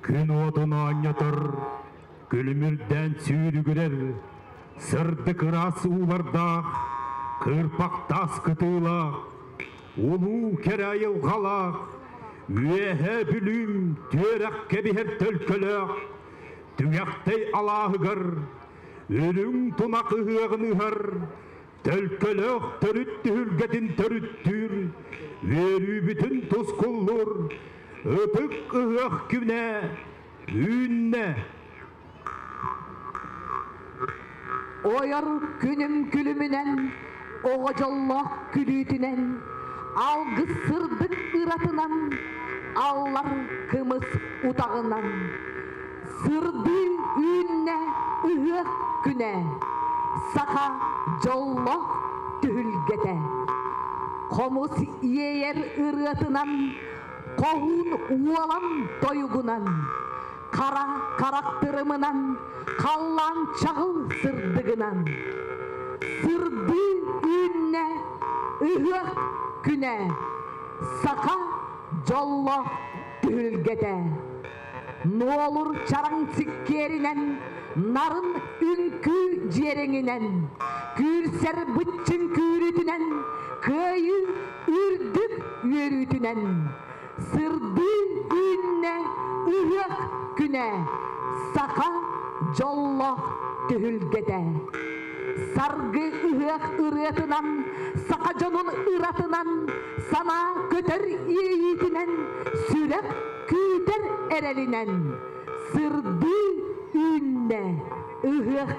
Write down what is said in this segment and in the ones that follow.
Күн уотун оонньотор, күлүмүрдээн сүүрүгүрэр, сырдык ыраас уулардаах, кыырпахтаас кытыылаах, улуу кэрэ айылҕалаах, Үөһээ Бүлүүм түөрэх кэбиһэр төлкөлөөх, Түгэхтэй алааһыгар үрүҥ тунах ыһыаҕын ыһар, төлкөлөөх төрүт түһүлгэтин төрүттүүр, үөрүүбүтүн тускуллуур ытык ыһыах күнэ үүннэ. Ойор күнүм күлүмүнэн, оҕо дьоллоох күлүүтүнэн, алгыс сырдык ыратынан, аллар кымыс утаҕынан. Сырдыы үүннэ ыһыах күнэ, саха дьоллоох түһүлгэтэ. Хомус иэйэр ырыатынан, хоһуун уолан тойугунан, хара харах тырымынан, халлаан чаҕыл сырдыгынан. Сырдыы үүннэ ыһыах күнэ, саха дьоллоох түһүлгэтэ. Нуолур чараҥ сиккиэринэн, нарын үҥкүү дьиэрэҥинэн, күүрсэр быччыҥ күүрүүтүнэн, кыайыы үрдүк үөрүүтүнэн, сырдыы үүннэ ыһыах күнэ, саха дьоллоох түһүлгэтэ. Саргы ыһыах ырыатынан, саха дьонун ыратынан, санаа көтөр иэйиитинэн, сүрэх күүтэр эрэлинэн сырдыы үүннэ ыһыах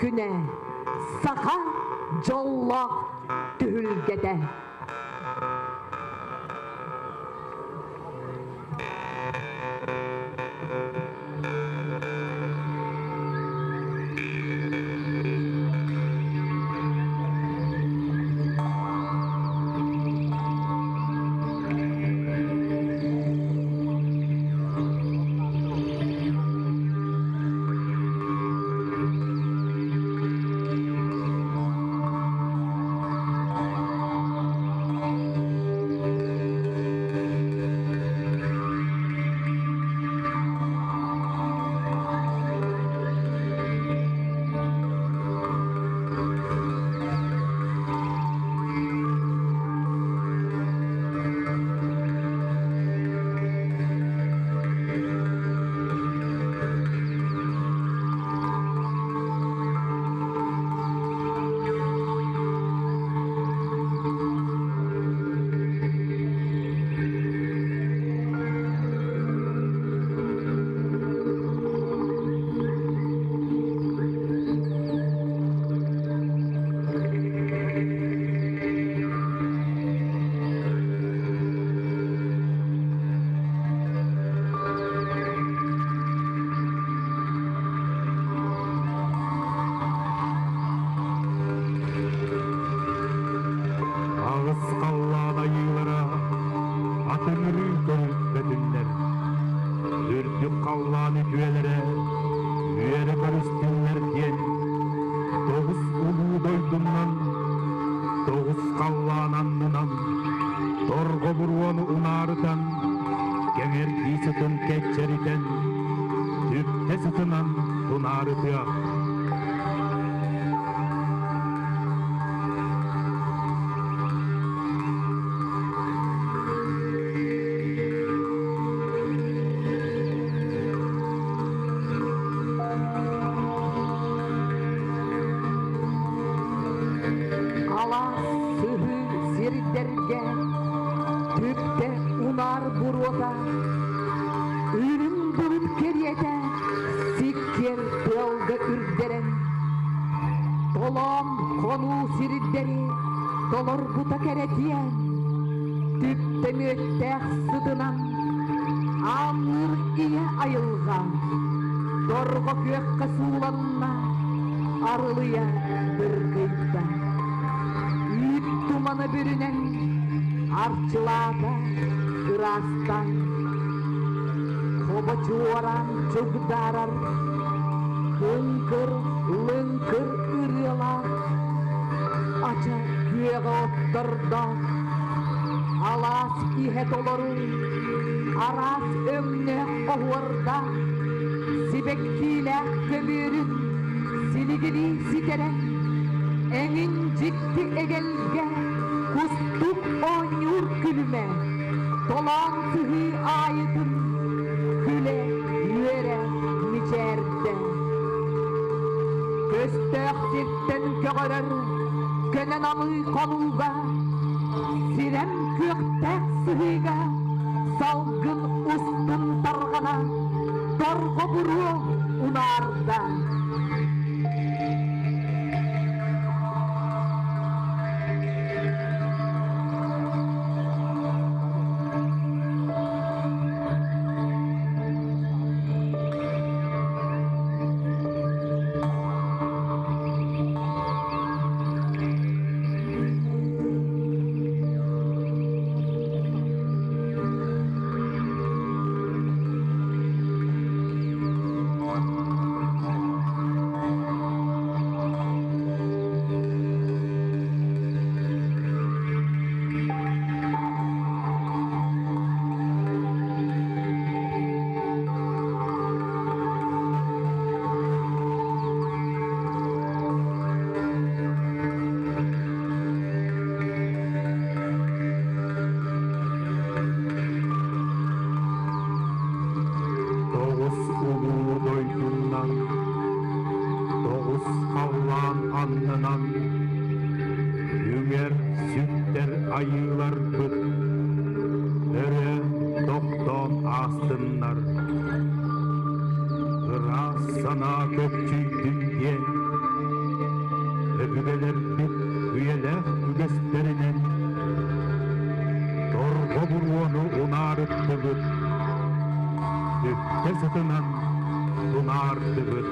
күнэ, саха дьоллоох түһүлгэтэ. Аҕыс халлаан айыылара атыҥырыы көрбөтүннэр, үрдүк халлаан үтүөлэрэ үөрэ көрүстүннэр диэн тоҕус улуу дойдунан, тоҕус халлаан аннынан торҕо буруону унаарытан, кэҥэрдии сытын кэччэритэн, түптэ сытынан тунаарытыах. Алаас сыһыы сирдэргэ түптэ унаар буруота, үрүҥ былыт кэриэтэ сиккиэр тыалга үрдэрэн, толоон хонуу сирдэри толорбута кэрэтиэн, түптэ мүөттээх сытынан аанныыр ийэ айылҕа, торҕо күөххэ сууланна, арылыйа дыргыйда. Үүт туманы бүрүнэн арчылаата ыраастан, хобо чуораан чугдаарар, кыҥкыр лыҥкыр ырыалаах, ача күөҕэ оттордоох. Алаас иһэ толору, араас өҥнөөх оһуордаах, сибэккиилээх көбүөрүн силигилии ситэрэн, эҥин дьикти эгэлгэ кустук оонньуур күлүмэ, толоон сыһыы аайытын күлэ-үөрэ мичээрдэ. Көстөөх сиртэн көҕөрөр көнө намыы хонууга, сирэм күөхтээх сыһыыга салгын устун тарҕана, торҕо буруо унаарда. Тоҕус улуу дойдунан, тоҕус халлаан аннынан үҥэр сүктэр айыыларбыт өрө тохтоон аастыннар. Ыраас санаа көпчүйдүн диэн өбүгэлэрбит үйэлээх үгэстэринэн торҕо буруону унаарыттыбыт, түптэ сытынан тунаардыбыт.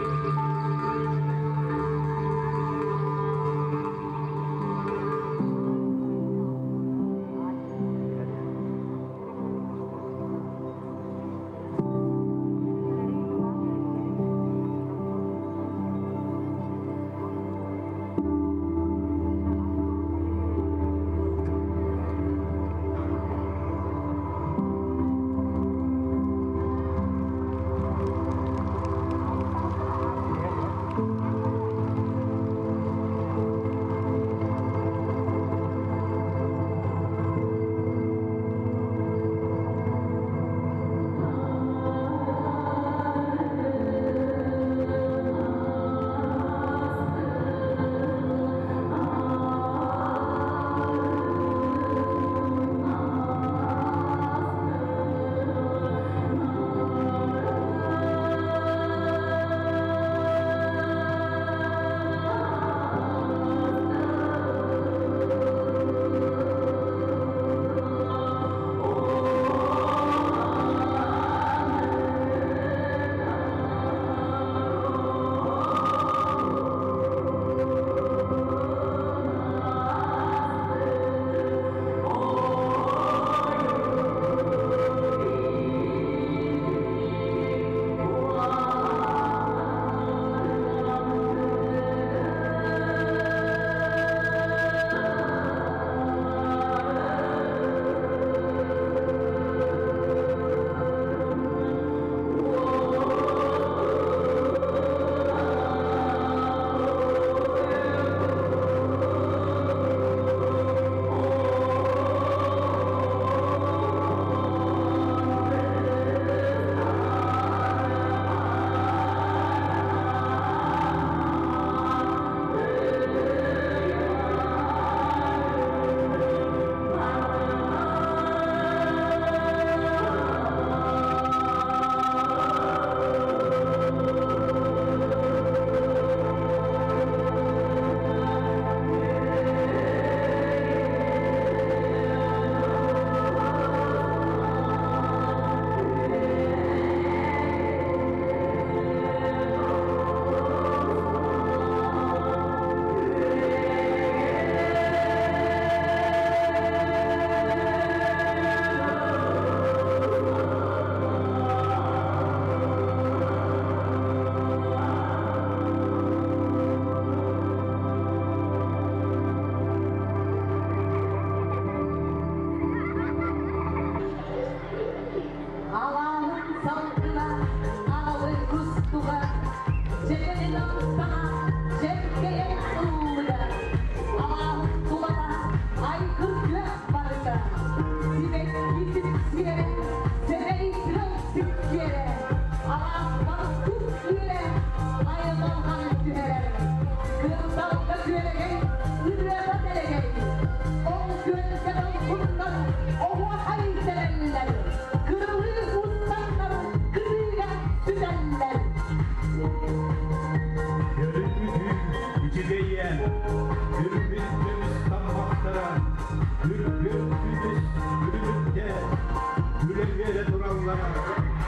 Күлэ-үөрэ тураллара,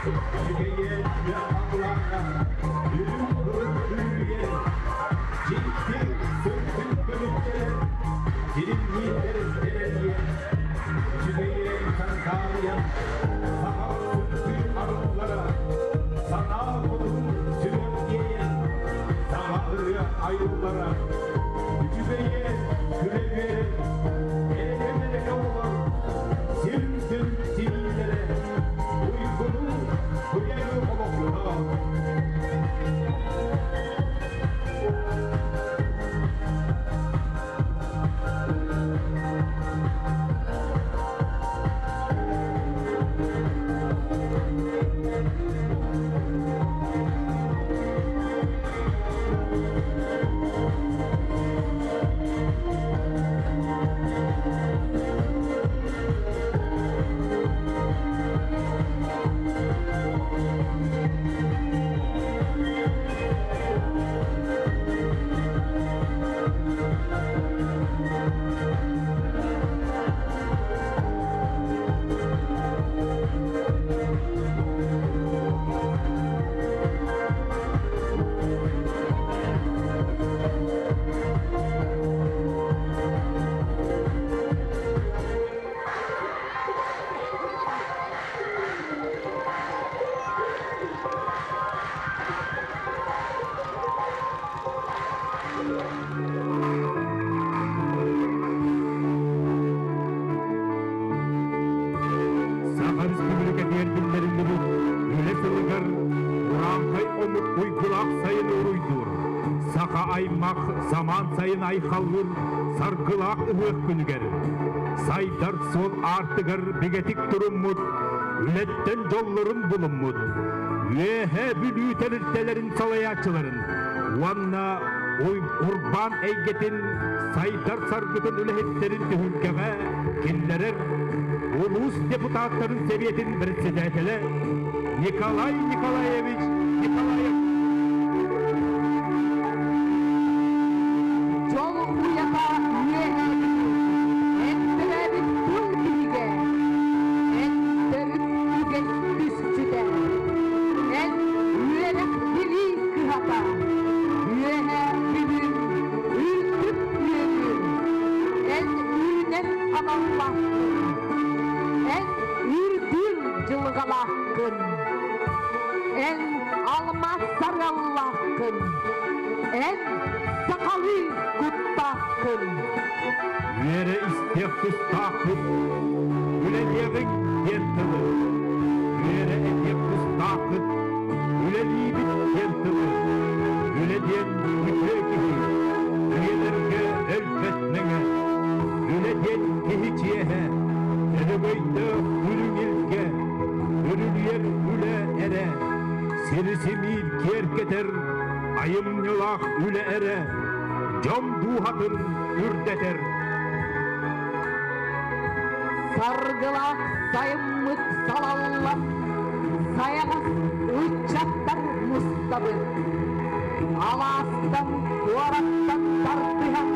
үчүгэйиэн күөх халлааҥҥа үрүҥ кылын күүрүйэн, дьикти сырдык көмүччэлэр дьиримнииллэр эрэлийэн, үчүгэйиэн сандаарыйан, саха сырдыы арыллара, санаа хотун сүрэх тиэйэн, саҥа ырыа айыллара, үчүгэйиэн күлэ-үөрэн, эрэ-мэлэкэ олор, Сир үрдүн сириилэрэ уйгуну быйаҥы олохтоох. Саха Республикатыгар биллэриллибит Үлэ сылыгар урааҥхай омук уйгулаах сайыны уруйдуур, саха аймах самаан сайын айхаллыыр саргылаах ыһыах күнүгэр, сайдар суол аартыгар бигэтик туруммут, үлэттэн дьоллорун булуммут, Үөһээ Бүлүү тэрилтэлэрин салайааччыларын уонна урбаан эйгэтин сайдар саргытын үлэһиттэрин түһүлгэҕэ киллэрэр улуус депутаттарын сэбиэтин председателэ Николай Николаевич Николаев. Дьол уйата үөһээбит, эн төрөөбүт тыл биһигэ, эн төрүт үгэс түсчүтэ, эн үөрэх билии кыһата, үөһээ Бүлүүм үрдүк үөрүүм, эн үүнэр аналлааххын, эн үрдүр дьылҕалааххын, эн алмаас сарыаллааххын, эн сахалыы куттааххын. Үөрэ истиэх тустаахпыт, үлэлиэҕиҥ диэн тылы. Үөрэ этиэх тустааххыт, үлэлиибит диэн тылы. Үлэ диэн үтүө киһи, үйэлэргэ өлбөт мэҥэ. Үлэ диэн киһи чиэһэ, өрөгөйдөөх үрүҥ илгэ, үрүлүйэр үлэ эрэ, сири симиир киэргэтэр айымньылаах үлэ эрэ, дьон дууһатын үрдэтэр. Саргылаах сайыммыт салаллан, сайаҕас ыччаттар мустабыт. Алаастан, куораттан тардыһан,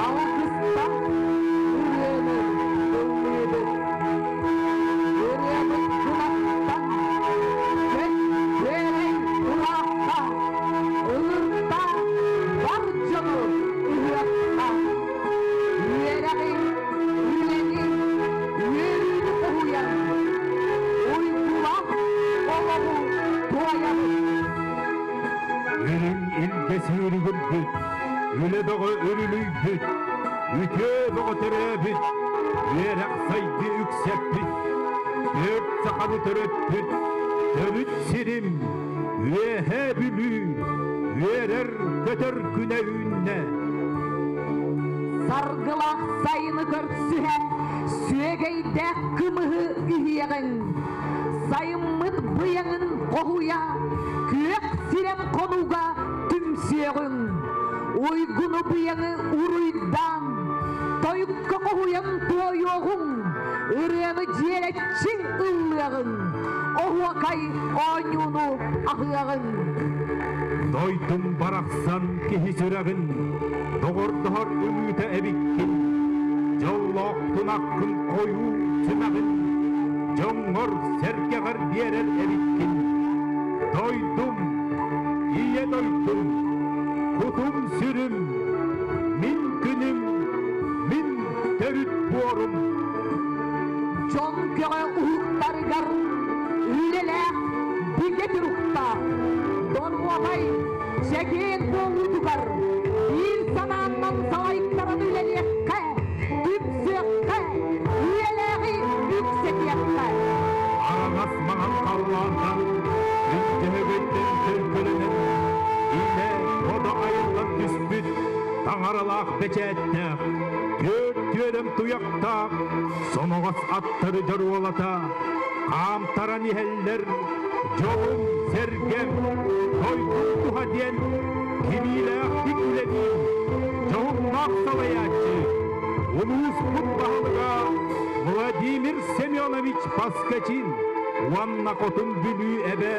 алгыстан ырыаны ыллыыбыт. Ырыабыт кынаттан, көт күөрэй ыраахха, ылырта бар дьону ыһыахха. Үөрэҕи, үлэни, үөрүүнү хоһуйан, уйгулаах олоҕу туойабыт. Үрүҥ илгэ сүүрүгүрбүт, үлэ бөҕө үрүлүйбүт, үтүө бөҕө төрөөбүт, үөрэх сайдыы үксэппит, түөрт саханы төрөппүт, төрүт сирим, Үөһээ Бүлүү, үөрэр көтөр күнэ үүннэ. Саргылаах сайыны көрсүһэ, сүөгэйдээх кымыһы иһиэҕиҥ. Сайыммыт быйаҥын хоһуйа, күөх сирэм хонууга түмсүөҕүҥ. Уйгуну быйаҥы уруйдаан, тойукка хоһуйан туойуоҕуҥ, ырыаны дьиэрэччи ыллыаҕыҥ, оһуокай оонньууну аһыаҕыҥ. Дойдум барахсан киһи сүрэҕин доҕордоһор ымыыта эбиккин, дьоллоох тунаххын хойуу сүмэҕин, дьоҥҥо Дьоҥҥор-сэргэҕэр биэрэр эбиккин. Дойдум, ийэ дойдум, кутум-сүрүм, мин күнүм, мин төрүт буорум. Дьон көҕө уһуктарыгар үлэлээх бигэ туруктаах, доруобай, чэгиэн буолуутугар биир санааннан салайтаран үлэлиэххэ, түмсүөххэ, үйэлээҕи үксэтиэххэ. Араҥас маҥан халлаантан үндьэһэгөйтөн төлкөлөнөн, илэ бодо айыллан түспүт таҥаралаах бэчээттээх, түөрт түөрэм туйахтаах соноҕос аттары дьоруолата хаамтаран иһэллэр, дьолум, сэргэм, дойдум туһа диэн кимиилээхтик үлэлиир дьоһуннаах салайааччы, улууспут баһылыга Владимир Семенович Поскачин уонна Хотун Бүлүү эбэ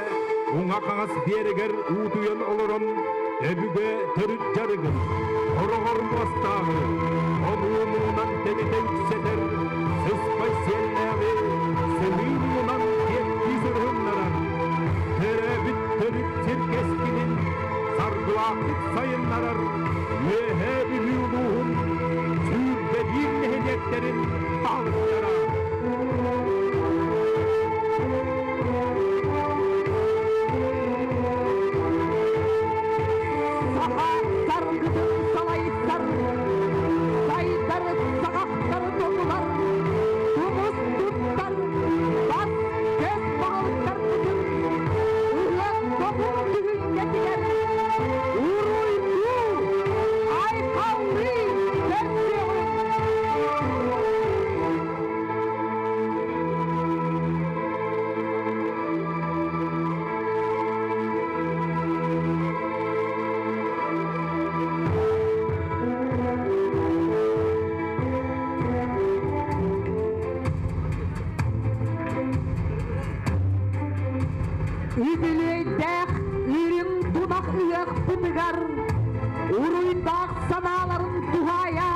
уҥа-хаҥас биэрэгэр уутуйан олорон өбүгэ төрүт дьарыгын, хороҕор муостааҕы, хонуу муҥунан тэнитэ үксэтэр, сыспай сиэллээҕи сыһыы муҥунан киэптии сырыһыннарар, төрөөбүт төрүт сир кэскилин саргылаахтык сайыннарар Үөһээ Бүлүү улууһун 21 нэһилиэктэрин баһылыктара. Саха саргытын салайсар, сайдар саҕахтары тобулар, тумус туттар, бас көс баһылыктарбытын ыһыах добун түһүлгэтигэр уруйдуу, айхаллыы көрсүөҕүҥ! Үбүлүөйдээх үрүҥ тунах ыһыахпытыгар уруйдаах санааларын туһаайа,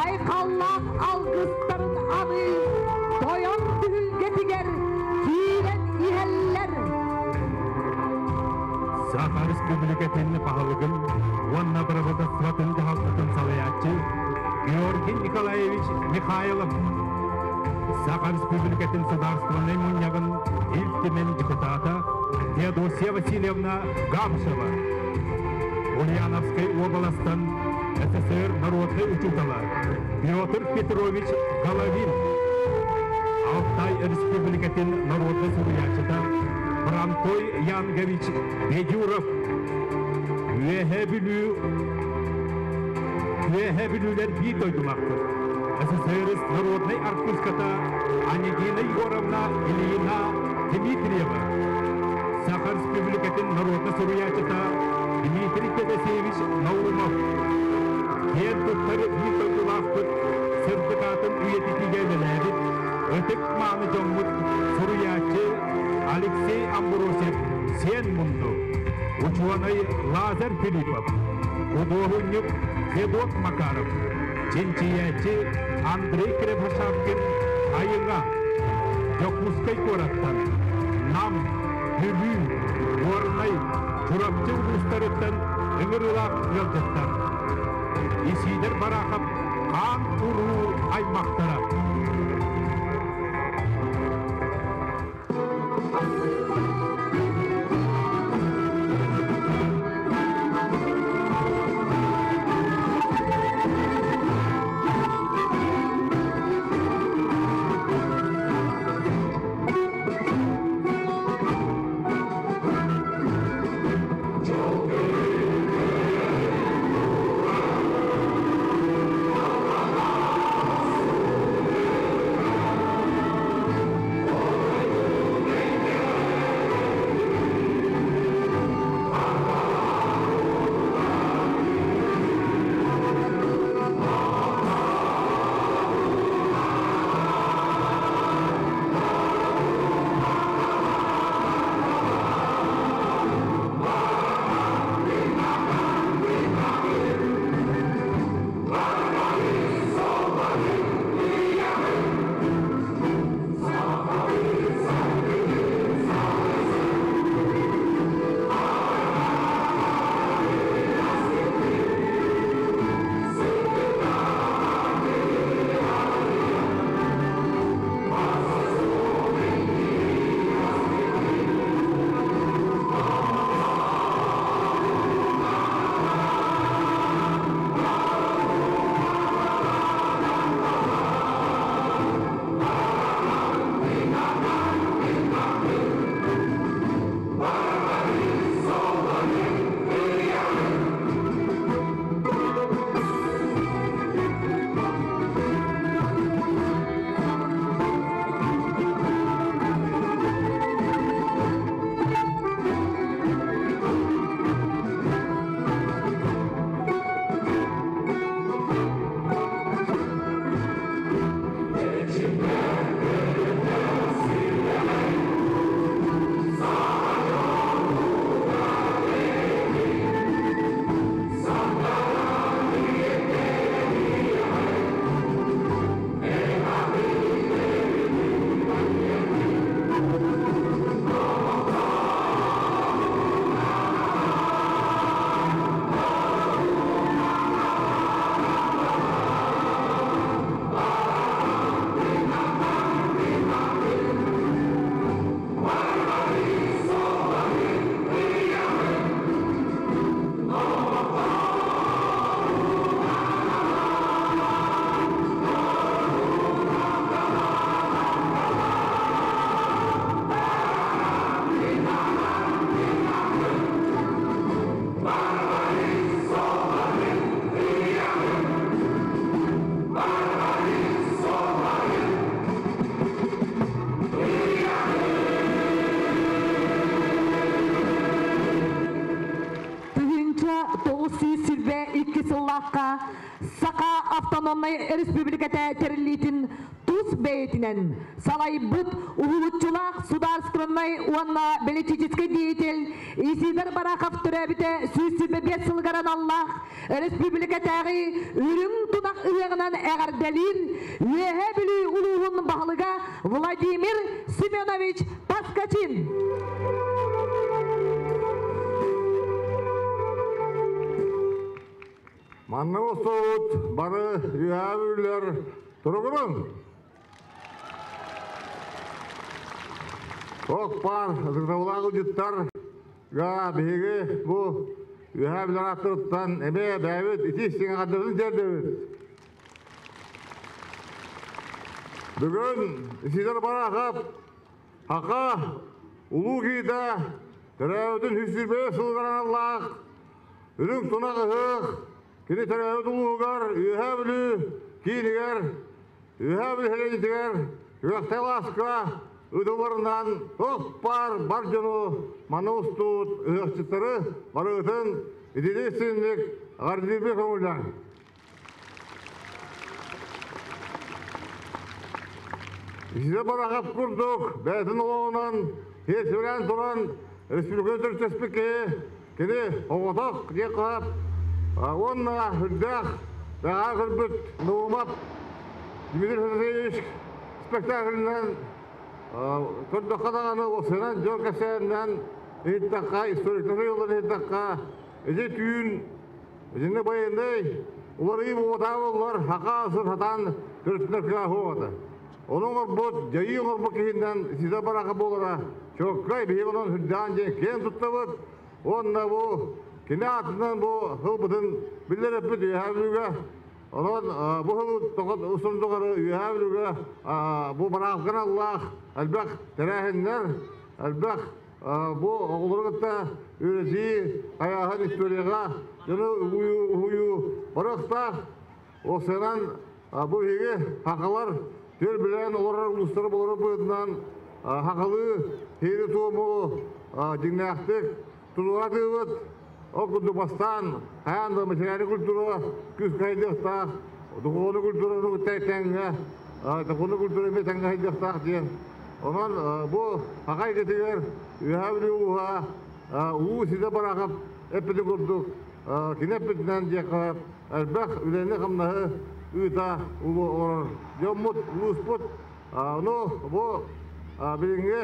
айхаллаах алгыстарын аныы тойон түһүлгэтигэр киирэн иһэллэр. Саха Республикатын баһылыгын уонна бырабыыталыстыбатын дьаһалтатын салайааччы Георгий Николаевич Михайлов, Саха Республикатын судаарыстыбаннай мунньаҕын Ил Түмэн депутата Феодосия Васильевна Габышева, Ульяновскай уобаластан СССР народнай учуутала Петр Петрович Головин, Алтай Республикатын народнай суруйааччыта Брантой Янгович Бедюров, Үөһээ Бүлүү Үөһээ Бүлүүлэр биир дойдулаахпыт. СССР народнай артыыската Анегина Егоровна Ильина Дмитриева, Саха Республикатын народнай суруйааччыта Дмитрий Федосеевич Наумов, киэн туттар биир дойдулаахпыт сырдык аатын үйэтитиигэ үлэлээбит ытык мааны дьоммут суруйааччы Алексей Амбросев Сиэн Мунду, учуонай Лазарь Филиппов, худуоһунньук Федот Макаров, чинчийээччи Андрей Кривошапкин Айыҥа, Дьокуускай куораттан, Нам, Бүлүү, Горнай, Чурапчы улуустарыттан ыҥырыылаах ыалдьыттар. Исиидэр Барахов хаан уруу аймахтара. 2 сыллаахха Саха автономнай республиката тэриллиитин тус бэйэтинэн салайбыт уһулуччулаах судаарыстыбаннай уонна бэлитиическэй деятель Исидор Барахов төрөөбүтэ 125 сылыгар аналлаах республикатааҕы Үрүҥ Тунах ыһыаҕынан эҕэрдэлиир Үөһээ Бүлүү улууһун баһылыга Владимир Семенович Поскачин. Манна устубут бары үөһээ бүлүүлэр туругурун! Ох баар ытыктабылаах ыалдьыттар га биһиги бу үөһээ бүлэр ааттарыттан эмиэ бэйэбит ити истиҥ эҕэрдэбитин тиэрдэбит. Бүгүн Исидор Барахов Саха улуу киһитэ төрөөбүтүн 125 сылыгар аналлаах Үрүҥ тунах ыһыах кини төрөөбүт улууһугар Үөһээ Бүлүү киинигэр Үөһээ Бүлүү сэлиэнньэтигэр Күөхтэй алааска ыытылларынан туох баар бар дьону маны устуут ыһыахчыттары барыгытын итини истиҥник эҕэрдэлиирбин көҥүллээҥ. Исидор Барахов курдук бэйэтин олоҕунан тиэрсибэлээн туран республика төрүттэспит киһи кини оҕотох диэн хаһап уонна үрдээх бэҕэһээ көрбүт Наумов Дмитрий Федосеевич спектаклынан көрдөххө даҕаны уопсайынан дьон кэпсээнинэн иһиттэххэ историктары юлларын иһиттэххэ ити түүн Итиннэ байыаннай уларыйыы буолбатаҕа буоллар, саха сыр сатаан төрүттэнэр кыаҕа суох этэ. Ону оҥорбут, дьайыы оҥорбут киһинэн ситэ бараха буолара чуолкай, биһиги онон сүрдээҕин диэн киэн туттабыт. Уонна бу кини аатынан бу сылбытын биллэриппит Үөһээ Бүлүүгэ. Онон бу сыл устун тухары Үөһээ Бүлүүгэ бу бараахка аналлаах элбэх тэрээһиннэр, элбэх Бу оҕолору кытта үөрэтии, хайааһын историяҕа дьону уһуйуу барыахтаах. Уопсайынан бу биһиги сахалар түөлбэлээн олорор улуустары болорор быһыытынан сахалыы сиэри-туому дьиҥнээхтик тутуһа Ол курдук бастаан хайаан да материальнай культура күүскэ сайдыахтаах, духовнай культураны кытта тэҥҥэ, духовнай культура эмиэ тэҥҥэ сайдыахтаах диэн. Онон бу саха эйгэтигэр Үөһээ Бүлүү улууһа Улуу Сидэ Барахов эппитин курдук, кини эппитинэн диэххэ элбэх үлэни-хамнаһы ыыта олорор дьоммут, улууспут. Ону бу билиҥҥи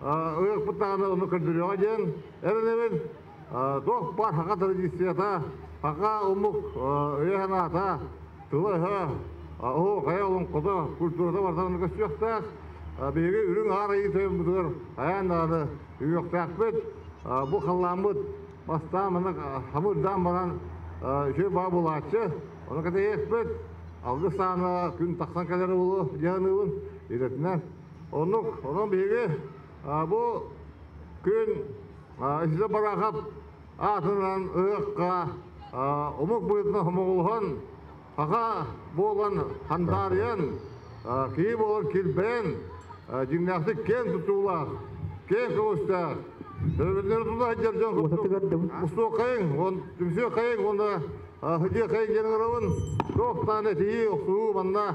ыһыахпыт даҕаны ону көрдөрүөҕэ диэн эрэнэбин. Туох баар саха традицията, саха омук өйө-санаата, тыла-өһө, оһуохайа, олоҥхото, культурата барыта онно көстүөхтээх. Биһиги үрүҥ аар айыы тойоммутугар хайаан даҕаны үһүөхтээхпит. Бу халлааммыт бастаан маннык хамырдаан баран үчүгэй баа буолааччы. Ону кэтэһиэхпит. Алгыс саана күн тахсан кэлэр буолуо дьаһаныыбын идэтинэн. Оннук, онон биһиги бу күн Исидор Барахов аатынан ыһыахха омук быһыытынан хомоҕолоһон, саха буолан хандаарыйан, киһи буолан килбэйэн, дьиҥнээхтик киэн тутуулаах, киэҥ көҕүстээх, төрөппүттэрин тута сылдьар дьон курдук мустуоххайыҥ, түмсүөххэйиҥ уонна сылдьыаххайыҥ диэн ыҥырабын. Туох даҕаны этиһии, охсуһуу манна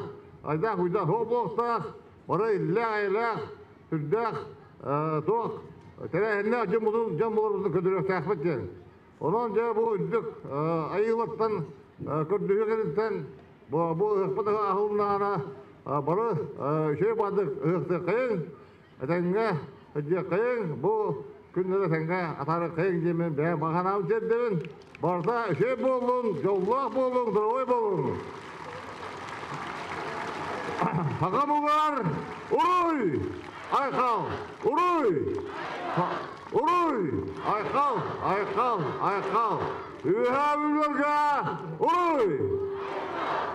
айдаах-уйдаах суох буолуохтаах, бары иллээх-эйэлээх, сүрдээх туох тэрээһиннээх дьон буолун дьон буоларбытын көрдөрүөхтээхпит диэн. Онон дьэ бу үрдүк айыылартан көрдөһүү кэнниттэн бу бу ыһыахпыт аһылыннаҕына бары үчүгэй баардык ыһыахтыаххайыҥ, этэҥҥэ сылдьыаххайыҥ, бу күннэри этэҥҥэ атаарыаххайыҥ диэммин бэйэм баҕа санаабын тиэрдэбин. Барыта үчүгэй буоллун, дьоллоох буолуҥ, здоровай буолуҥ! Саха муҥар уруй! Айхал! Уруй! Уруй! Айхал! Айхал! Айхал! Үөһээ Бүлүүгэ уруй!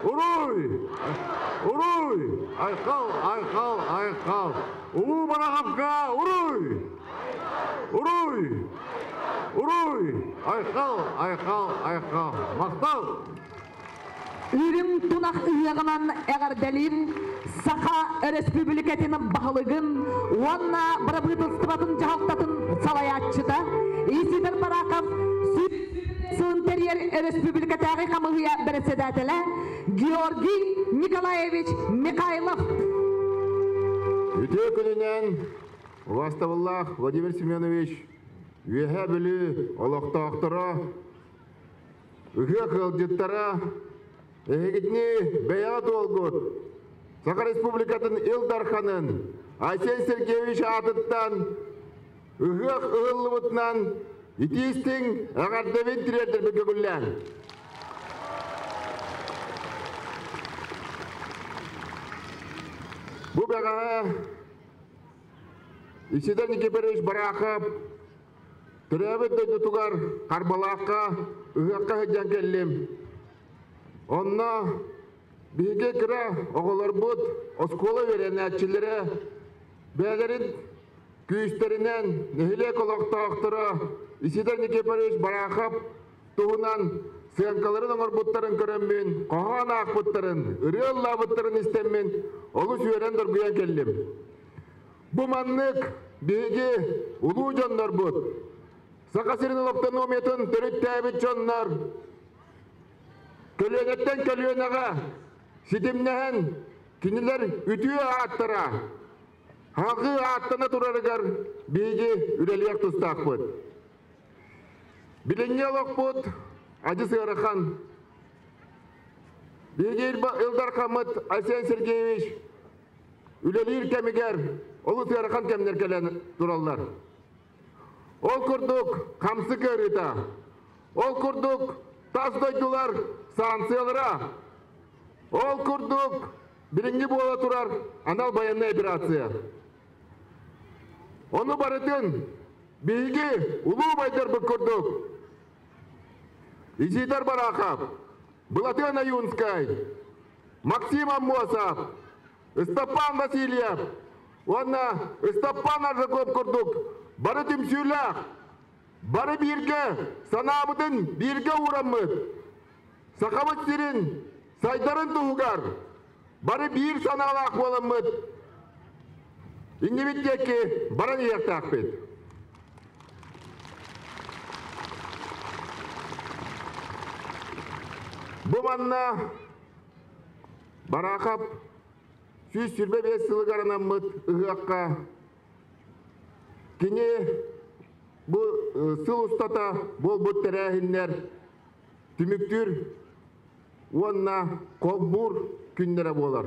Уруй! Уруй! Айхал! Айхал! Айхал! Улуу Бараховка уруй! Уруй! Уруй! Айхал! Айхал! Айхал! Махтал! Үрүҥ тунах ыһыаҕынан эҕэрдэлиир Саха Өрөспүүбүлүкэтин баһылыгын уонна бырабыыталыстыбатын дьаһалтатын салайааччыта Исидор Барахов. сылын тэрийэр өрөспүүбүлүкэтээҕи хамыыһыйа бэрэссэдээтэлэ Георгий Николаевич Михайлов. Үтүө күнүнэн убаастабыллаах Владимир Семенович, Үөһээ Бүлүү олохтоохторо, ыһыах ыалдьыттара, эһигитини бэйэҕэ туолгут Саха Республикатын Ил Дарханын Айсен Сергеевич аатыттан ыһыах ыһыллыбытынан итии-истиҥ эҕэрдэбин тириэрдэрбин көҥүллээн. Бу бэҕэһээ Исидор Никифорович Барахов төрөөбүт дойдутугар Харбалаахха ыһыахха сылдьан кэллим. Онно биһиги кыра оҕолорбут, оскуола үөрэнээччилэрэ бэйэлэрин күүстэринэн нэһилиэк олохтоохторо Исидор Никифорович Барахов туһунан сыаҥкаларын оҥорбуттарын көрөммүн, хоһоон аахпыттарын, ырыа ыллаабыттарын истэммин олус үөрэн доргуйан кэллим. Бу маннык биһиги улуу дьоннорбут, Саха сирин автономиятын төрүттээбит дьоннор көлүөнэттэн көлүөнэҕэ ситимнэһэн кинилэр үтүө ааттара Хаҕыы ааттана турарыгар биһиги үлэлиэх тустаахпыт. Билиҥҥи олохпут адьас ыарахан. Биһиги Ил Дархаммыт Айсен Сергеевич үлэлиир кэмигэр олус ыарахан кэмнэр кэлэн тураллар. Ол курдук хамсык ыарыыта, ол курдук тас дойдулар санкциялара, ол курдук Билиҥҥи буола турар анал байыаннай операция. Ону барытын биһиги улуу убайдарбыт курдук Изидор Барахов, Былатыан Ойуунскай, Максим Аммосов, Ыстапаан Васильев уонна Ыстапаан Аржаков курдук бары түмсүүлээх, бары бииргэ санаабытын бииргэ уураммыт Сахабыт сирин сайдарын туһугар бары биир санаалаах буоламмыт иннибит диэки баран иһиэхтээхпит. Бу манна Бараахап 125 сылыгар анаммыт ыһыахха кини бу сыл устата буолбут тэрээһиннэр түмүктүүр уонна холбуур күннэрэ буолар.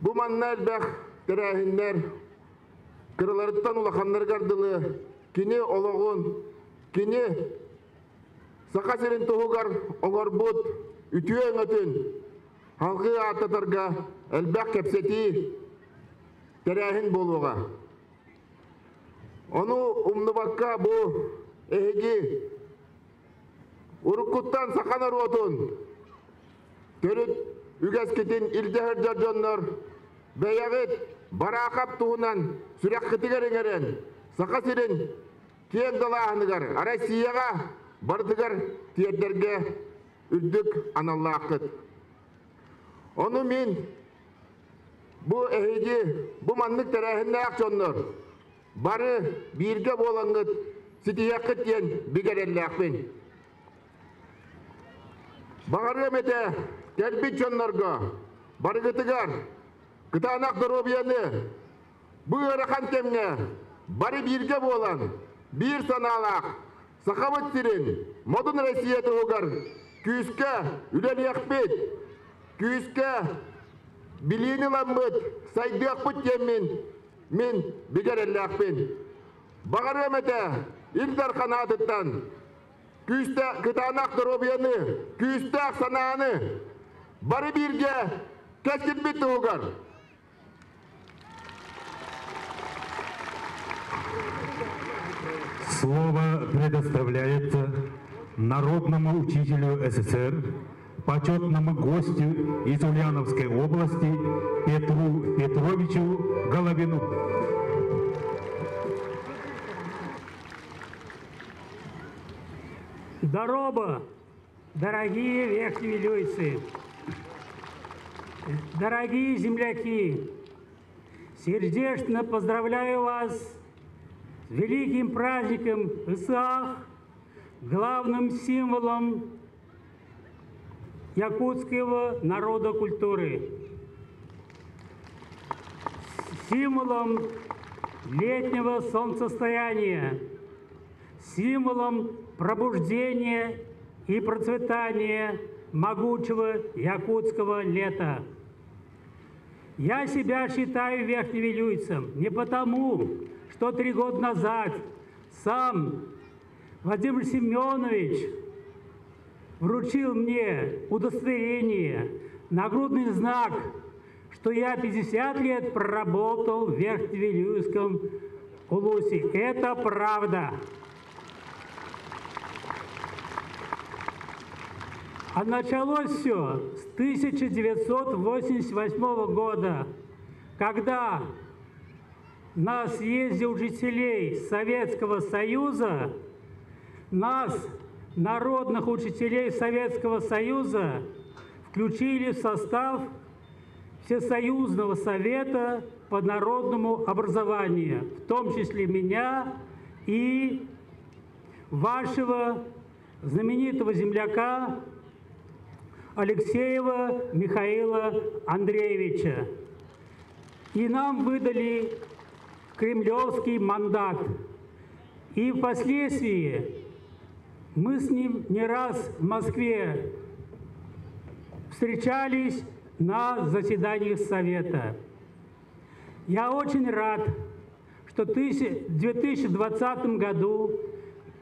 Бу манна элбэх тэрээһиннэр кыраларыттан улаханнарыгар дылы кини олоҕун, кини Саха сирин туһугар оҥорбут үтүө өҥөтүн салгыы ааттатарга элбэх кэпсэтии, тэрээһин буолуоҕа. Ону умнубакка бу эһиги уруккуттан саха норуотун төрүт үгэскитин илдьэ сылдьар дьоннор бэйэҕит Бараахап туһунан сүрэххитигэр иҥэрэн Саха сирин киэҥ далааһыныгар Россияҕа барытыгар тиэрдэргэ үрдүк аналлааххыт. Ону мин Бу эһиги бу маннык тэрээһиннээх дьоннор бары бииргэ буолаҥҥыт ситиһиэххит диэн бигэ эрэллээхпин. Баҕарыам этэ кэлбит дьоннорго барыгытыгар кытаанах доруобуйаны, бу ыарахан кэмҥэ бары бииргэ буолан, биир санаалаах Сахабыт сирин модун Россия туһугар күүскэ үлэлиэхпит, күүскэ билиини ыламмыт, сайдыахпыт диэммин мин бигэ эрэллээхпин. Баҕарыам этэ Ил Дархан аатыттан күүстээх кытаанах доруобуйаны, күүстээх санааны бары бииргэ кэскилбит туһугар. Слово предоставляется народному учителю СССР, почетному гостю из Ульяновской области Петру Петровичу Головину. Дороба, дорогие верхневилюйцы, дорогие земляки, сердечно поздравляю вас с великим праздником Исаах, главным символом якутского народа культуры, символом летнего солнцестояния, символом пробуждения и процветания могучего якутского лета. Я себя считаю верхневилюйцем не потому, что 3 года назад сам Владимир Семенович вручил мне удостоверение, нагрудный знак, что я 50 лет проработал в Верхневилюйском улусе. Это правда. А началось все с 1988 года, когда на съезде учителей Советского Союза, нас, народных учителей Советского Союза, включили в состав Всесоюзного совета по народному образованию, в том числе меня и вашего знаменитого земляка Алексеева Михаила Андреевича. И нам выдали кремлевский мандат. И впоследствии мы с ним не раз в Москве встречались на заседаниях Совета. Я очень рад, что в 2020 году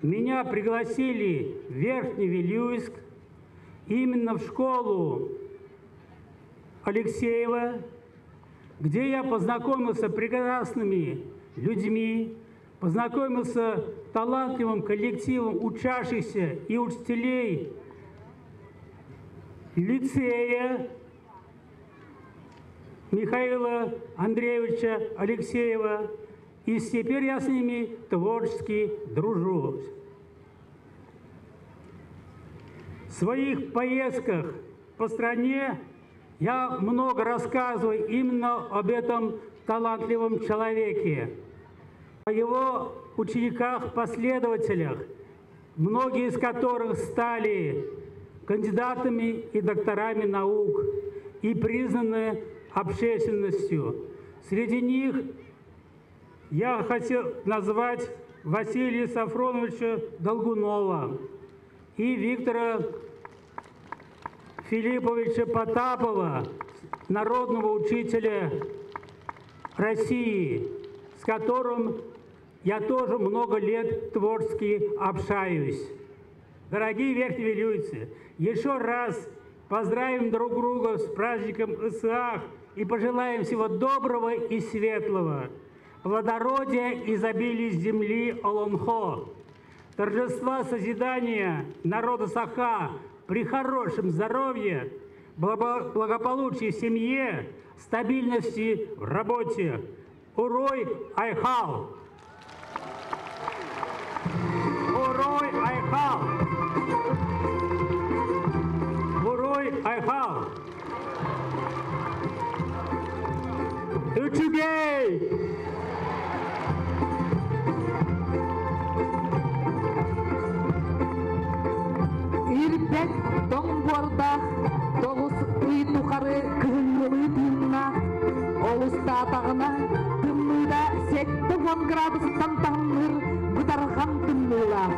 меня пригласили в Верхневилюйск, именно в школу Алексеева, где я познакомился с прекрасными людьми, познакомился с талантливым коллективом учащихся и учителей лицея Михаила Андреевича Алексеева, и теперь я с ними творчески дружу. В своих поездках по стране я много рассказываю именно об этом талантливом человеке, о его учениках-последователях, многие из которых стали кандидатами и докторами наук и признаны общественностью. Среди них я хотел назвать Василия Сафроновича Долгунова и Виктора Филипповича Потапова, народного учителя России, с которым я тоже много лет творчески общаюсь. Дорогие верхневилюйцы, еще раз поздравим друг друга с праздником Ысыах и пожелаем всего доброго и светлого, плодородия и изобилия земли Олонхо, торжества созидания народа Саха при хорошем здоровье, благополучии в семье, стабильности в работе. Урой Айхал! Урой Айхал! Урой Айхал! Үчүгэй! Ирбэт тоҥ буордаах, тоҕус ый тухары кыһыҥҥылыы тыыннаах, олустаатаҕына тымныыта 70 градустан таҥныр бытархан тымныылаах.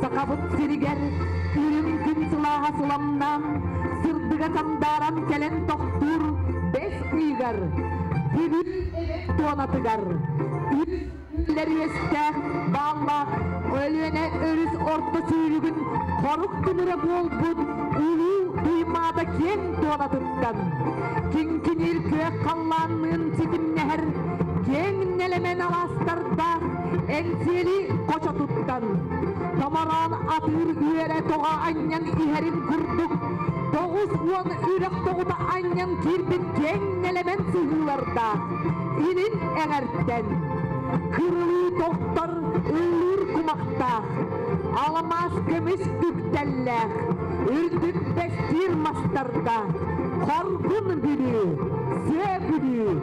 Сахабыт сиригэр үрүҥ күн сылааһа сыламнаан, сырдыга сандааран кэлэн тохтуур бэс ыйыгар, Бүлүү туонатыгар, үөстээх бааллаах Өлүөнэ өрүс орто сүүрүгүн хорук тымыра буолбут улуу Туймаада киэҥ туонатыттан, киҥкиниир күөх халлаанныын ситимнэһэр киэҥ нэлэмэн алаастардаах Эҥсиэли хочотуттан, томороон атыыр үөрэ тоҕо анньан иһэрин курдук, 90 үрэх тоҕута анньан киирбит киэҥ нэлэмэн сыһыылардаах илин эҥэртэн, кырылыы тохтор ыллыыр кумахтаах, аламаас көмүс үктэллээх, үрдүк бэстиир мастардаах, хоргун Бүлүү, сыа Бүлүү,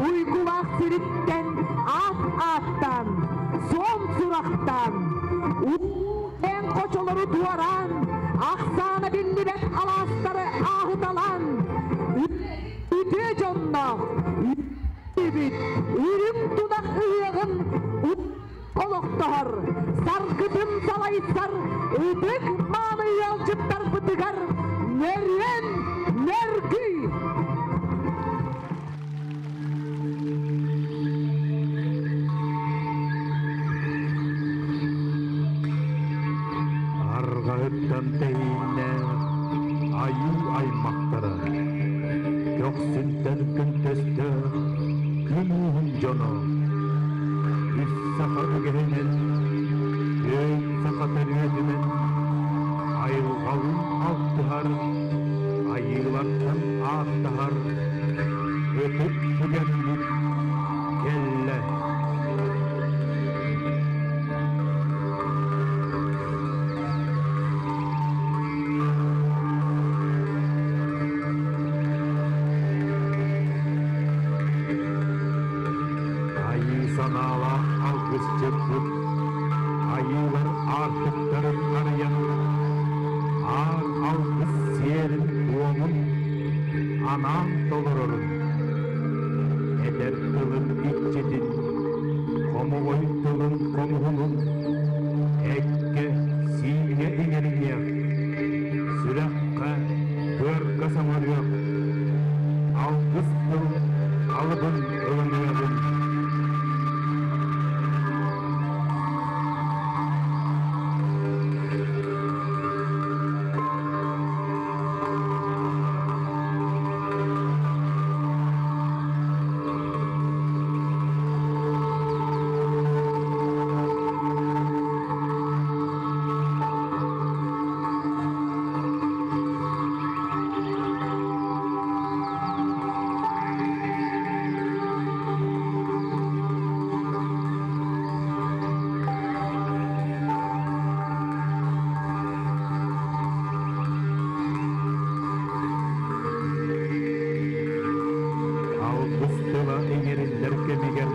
уйгулаах сириттэн аат ааттаан, суон сурахтаан, эн хочотуттан Хочолору туораан, ахсаана биллибэт алаастары ааһыталаан, үтүө дьонноох үбүт үрүҥ тунах ыһыаҕын олохтоһор, саргытын салайсар ытык мааны ыалдьыттарбытыгар нөрүөн нөргүй! Арҕаһыттан тэһииннээх айыы аймахтара, көхсүнтэн күнтөстөөх күн ууһун дьоно, үс саха үгэһинэн, түөн саха төрүөтүнэн айылҕалыын алтыһар, айыылартан ааттаһар ытык түгэммит кэллэ. Айыы санаалаах алгысчыппыт айыылар аартыктарын арыйан, аар алгыс сиэрин-туомун анаан толорорун, этэр тылын иччитин, хомоҕой тылын хомуһунун эккэ, сииҥҥэ иҥэриниэх, сүрэххэ, быарга саҥарыах, алгыс тыл алыбын ылыныаҕын. Алгыс тыла иҥэриллэр кэмигэр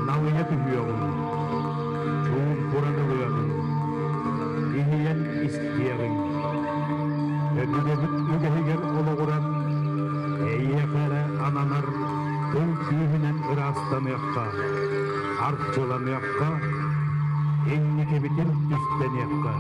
налыйа түһүөҕүҥ, чуумпуран ылыаҕыҥ, иһийэн истиэҕиҥ. Өбүгэбит үгэһигэр олоҕуран, эйиэхэ эрэ ананар тыл күүһүнэн ыраастаныахха, арчыланыахха, инникибитин түстэниэххэ.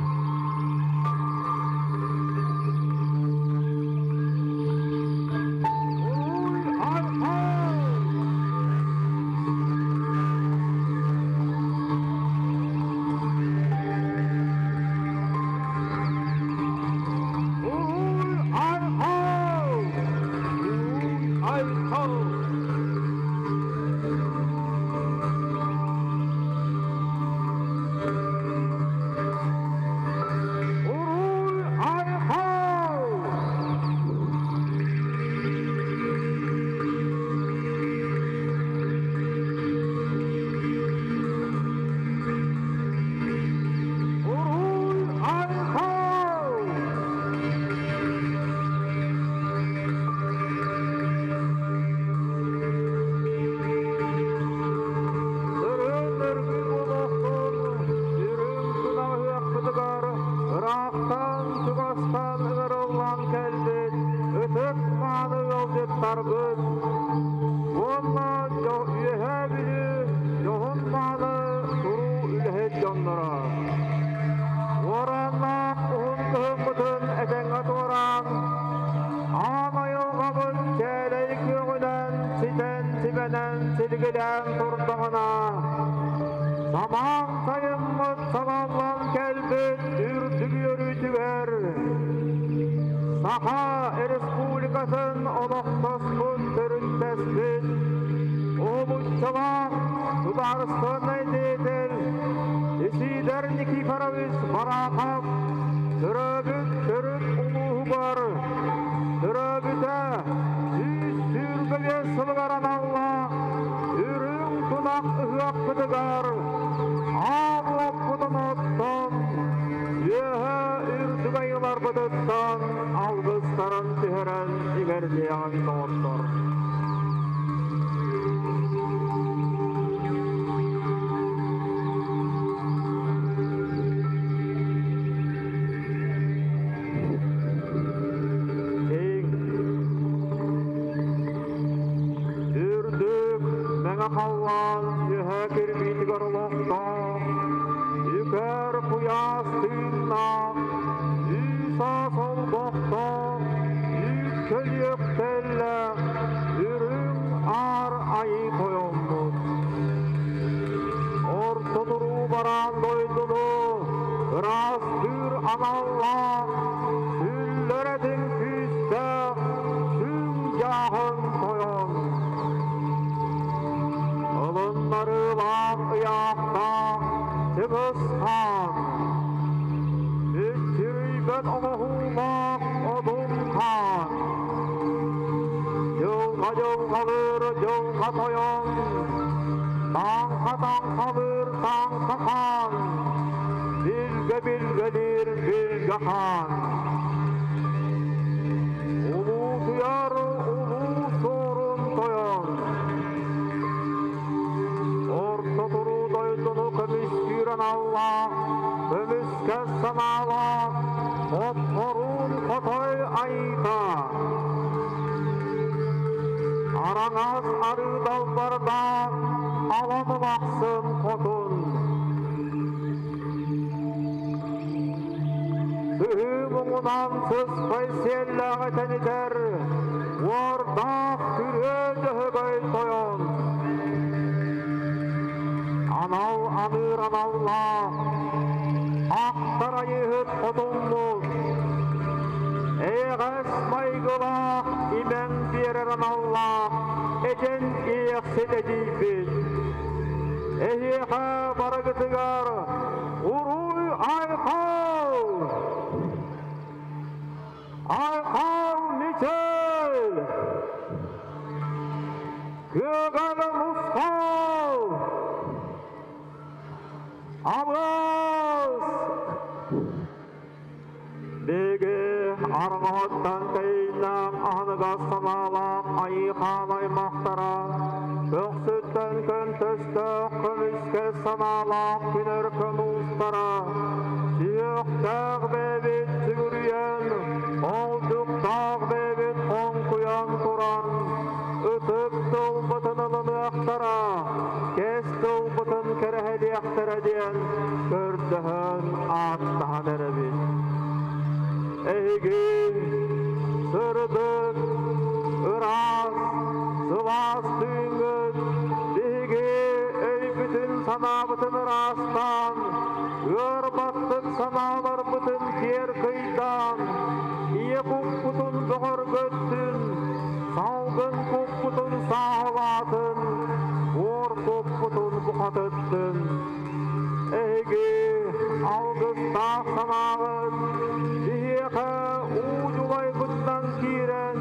Ыраахтан-чугастан ыҥырыллан кэлбит ытык мааны ыалдьыттарбыт уонна Үөһээ Бүлүү дьоһун мааны туруу үлэһит дьонноро. Уорааннаах уһун кыһыммытын этэҥҥэ туораан, аан айылҕабыт чээлэй күөҕүнэн ситэн-симэнэн силигилээн турдаҕына, самаан сайыммыт салаллан кэлбит үрдүк үөрүүтүгэр Саха Республикатын олохтоспут, төрүттэспит, уһулуччулаах судаарыстыбаннай деятель Исидор Никифорович Барахов төрөөбүт төрүт улууһугар төрөөбүтэ 125 сылыгар аналлаах үрүҥ тунах ыһыахпытыгар аал уоппутун оттон, үөһэ үрдүк айыларбытыттан алгыстарын түһэрэн иҥэрдиэҕиҥ, доҕоттор. Халлаан үөһэ кирбиитигэр олохтоох, үкэр куйаас тыыннаах, үс-аас олбохтоох, үккөлүөх тэллээх, үрүҥ аар айыы тойоммут. Орто туруу бараан дойдуну ыраастыыр аналлаах, сүллэрэтин күүстээх, сүҥ дьааһын тойон. Ылыннарыылаах ыйаахтаах Чыҥыс Хаан, Мүччүрүйбэт оҥоһуулаах Одун Хаан, Дьылҕа дьылҕалыыр Дьылҕа Тойон, Таҥха таҥхалыыр Таҥха Хаан, Билгэ билгэлиир Билгэ Хаан. Улуутуйар Улуу Суорун Тойон. Орто туруу дойдуну көмүскүүр аналлаах, көмүскэс санаалаах, хотторуун хотой айыыта. Араҥас арыы далбардаах ала мылахсын хотун. Сыһыы муҥунан сыспай сиэллээҕи тэнитэр, уордаах күрүө дьөһөгөй тойон. Анал аныыр аналлаах, ахтар айыыһыт хотуммут, эйэҕэс майгылаах имэҥ биэрэр аналлаах эдьэн иэхсит эдьиийбит. Эһиэхэ барыгытыгар уруй айхал! Айхал мичил! Кыаҕан мусхал! Абыс! Биһиги арҕаһыттан тэйиннээх аһыныгас санаалаах айыы-хаан аймахтара, көхсүттэн көнтөстөөх көмүскэс санаалаах күн өркөн уустара, сүһүөхтээх бэйэбит сүгүрүйэн, олдьуктаах бэйэбит хоҥкуйан туран, ытык тылбытын ылыныахтара, кэс тылбытын кэрэһэлиэхтэрэ диэн көрдөһөн ааттаһан эрэбит. Эһиги сырдык, ыраас, сылаас тыыҥҥыт биһиги өйбүтүн санаабытын ыраастаан, ыар-баттык санааларбытын киэр кыйдаан, ийэ куппутун бөҕөргөттүн, салгын куппутун сааһылаатын, буор куппутун бухатыттын. Эһиги алгыстаах санааҕыт биһиэхэ уу дьулайбытынан киирэн,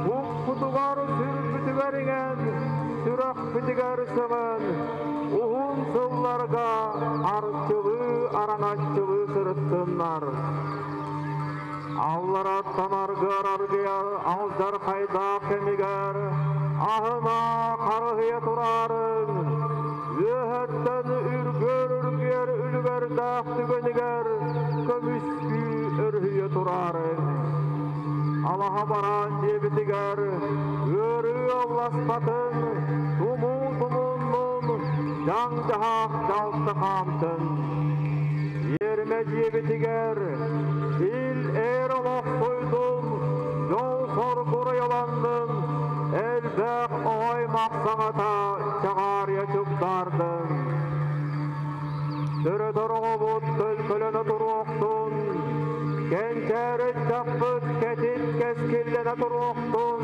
куппутугар сүрбүтүгэр иҥэн, сүрэхпитигэр сөҥөн, уһун сылларга арчылыы араҥаччылыы сырыттыннар. Аллараттан аргыар аргыйар алдьархайдаах кэмигэр аһына харыһыйа тураарыҥ, үөһэттэн үргүөр үргүөр үлүгэрдээх түгэнигэр көмүскүү өрүһүйэ тураарыҥ. Алаһа бараан дьиэбитигэр ыарыы алласпатын, тумуу тумуннун, дьаҥ-дьаһах дьалты хаамтын. Иэримэ дьиэбитигэр ил-эр олохсуйдун, дьол-соргу уруйаланнын, элбэх оҕо-аймах саҥата чаҕаарыйа чугдаардын. Төрөтөр оҕобут төлкөлөнө туруохтун, кэнчээри ыччаппыт кэтит кэскиллэнэ туруохтун,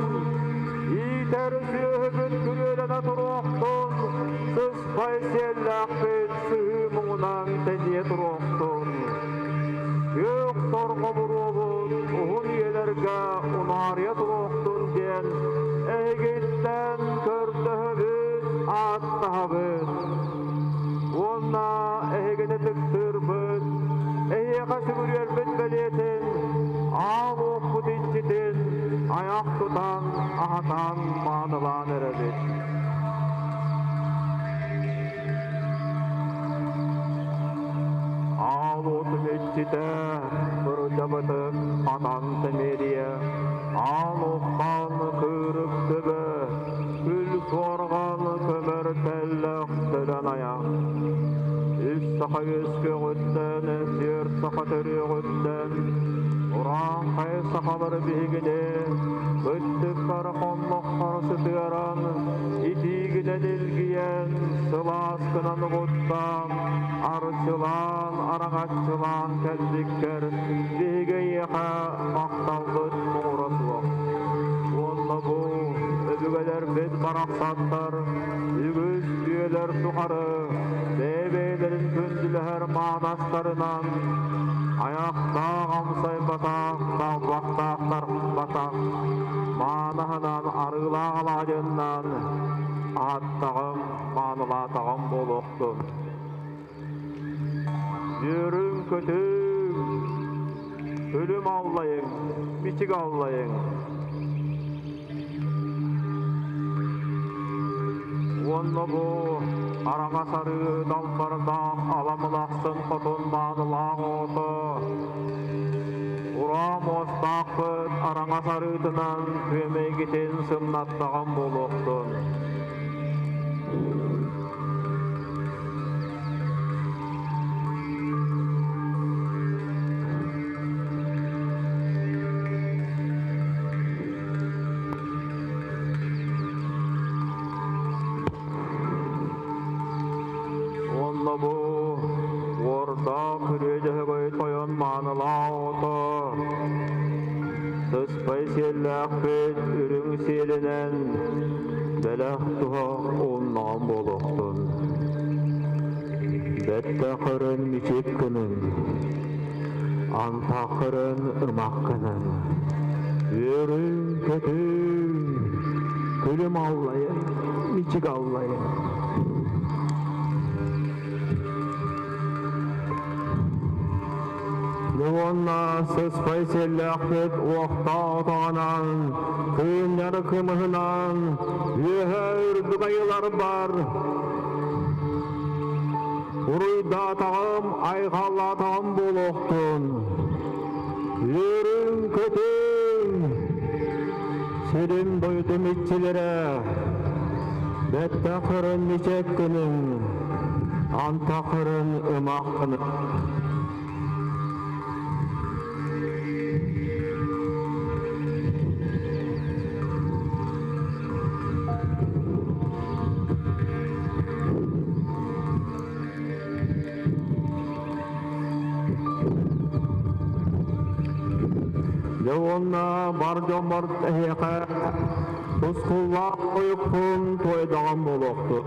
иитэр сүөһүбүт күрүөлэнэ туруохтун, сыспай сиэллээхпит сыһыы муҥунан тэнийэ туруохтун. Күөх торҕо буруобут уһун үйэлэргэ унаарыйа туруохтун диэн эһигиттэн көрдөһөбүт, ааттаһабыт. Уонна эһигини ытыктыырбыт, эһиэхэ сүгүрүйэрбит бэлиэтин, аал уоппут иччитин айах тутан, аһатан, маанылаан эрэбит. Аал уотун иччитэ кырдьабытык хатан тэмиэрийэ, аал уххан кыырык төбө, күл суорҕан көмөр. Төлөн айах. Үс саха үөскүөҕүттэн, түөрт саха төрүөҕүттэн, урааҥхай сахалары биһигини быттыктара хонноххоро сытыаран, итиигинэн илгийэн, сылааскынан угуттаан, арчылаан, араҥаччылаан кэлбиккэр биһиги эйиэхэ махталбыт муҥура суох. Уонна бу өбүгэлэрбит барахсаттар үгүс үйэлэр тухары бэйэ-бэйэлэрин күндүлэһэр маанастарынан айахтаах амсайбатах, талбахтаах тарпатах, маанаһынан арыылаах алаадьыннан аһаттаҕым, маанылаатаҕым буолуохтун. Үөрүҥ-көтүҥ, күлүм аллайыҥ, мичик аллайыҥ. Уонна бу араҥас арыы далбардаах аламылахсын хотун маанылаах оҕото ураа муостаахпыт араҥас арыытынан күөмэйгитин сымнаттаҕым буолуохтун. Уонна бу уордаах күрүө тойон маанылаах оҕото сыспай сиэллээхпит үрүҥ сиэлинэн бэлэх туһах ууннаҕым буолуохтун. Бэттэ көрөн мичик гынын, антах көрөн ымах гынын, үөрүн көтүн, күлүм аллайын, мичик аллайын. Уонна сыспай сиэллээхпит уохтаах отоҕунан, кыынньары кымыһынан, үөһэ үрдүк айылар бар. Уруйдаатаҕым, айхаллаатаҕым буолуохтун. Үөрүн көтүн, сирин дойдум иччилэрэ, бэттэ көрөн мичек гыныҥ, анта көрөн ымах гыныҥ. Дьэ уонна бар дьоммор эһиэхэ тускуллаах ойукпун туойдаҕым буолуохтун.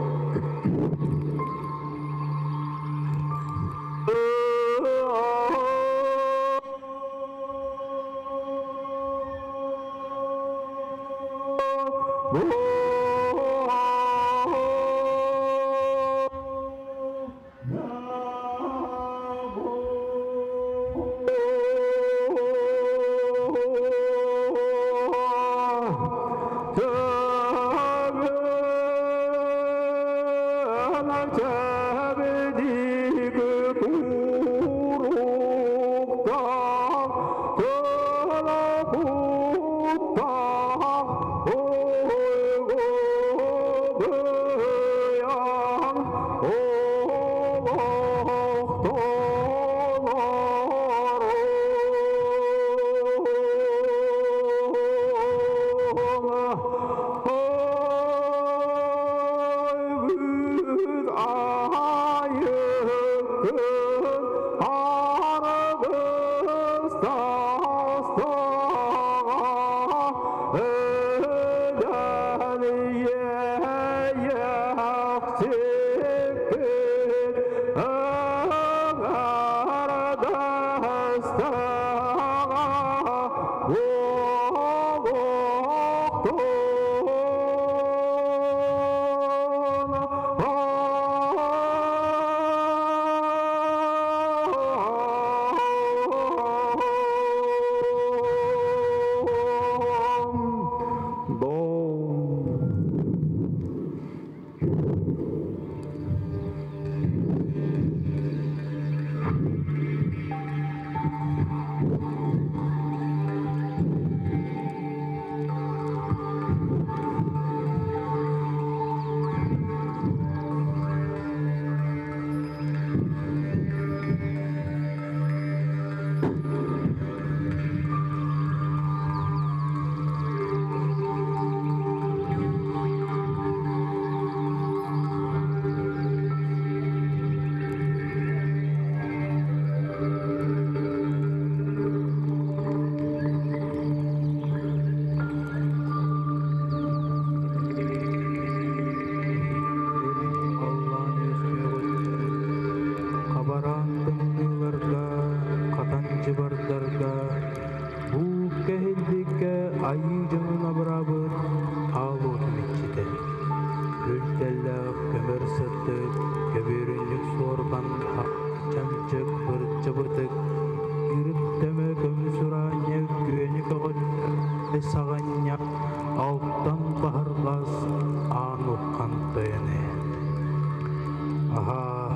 Аһаа,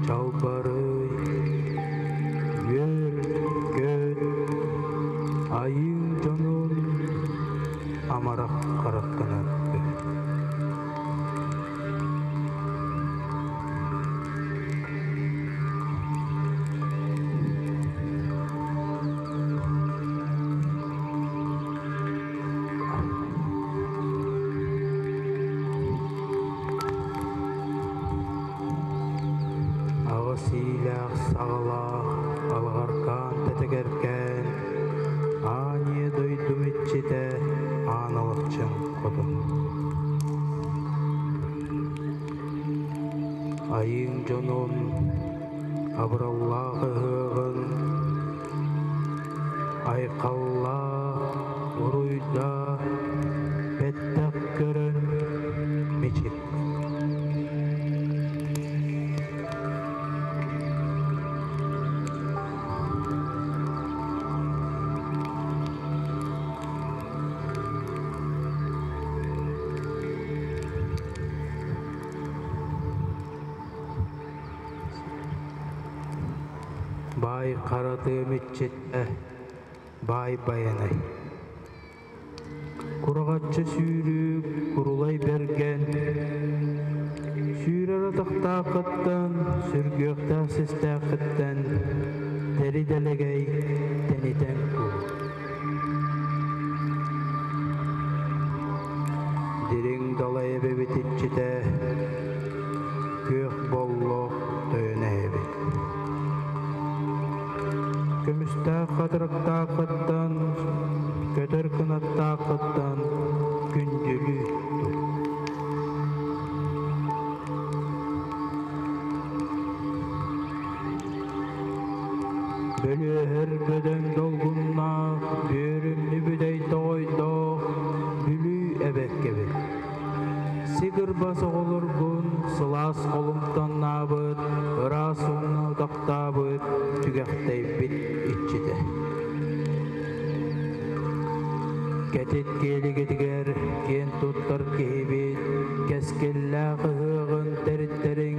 чалбарый, үөр-көт, айыы дьонун амарах хараххынан көр. Аҕыс иилээх саҕалаах алҕаркаан тэтэгэркээн аанньа дойдум иччитэ аан алахчын хотун. Айыыҥ дьонун абыраллаах ыһыаҕын айхаллаа, уруйдаа, бэттэх көрөн мичик. Баай хара тыам иччитэ, баай байанай. Кураҕаччы сүүрүү курулай бэргэн, сүүрэр атахтааххыттан, сүргүөхтээх систээххиттэн тэри-дэлэгэй тэнитэн кул. Дириҥ далай эбэбит иччитэ, күөх боллох тойон эһэбит. Көмүстээх хатырыктааххыттан, көтөр кынаттааххыттан күндүлүү тут. Бөлүөһэр бөдөҥ долгуннаах, бүөрүмнү бүтэй тоҕойдоох Бүлүү эбэккэбит. Сигырбас оҕолоргун сылаас холумтаннаабыт, ыраас ууну утахтаабыт, түгэхтэйбит иччитэ. Кэтит киэлигитигэр киэн туттар киһибит, кэскиллээх ыһыаҕын тэриттэриҥ,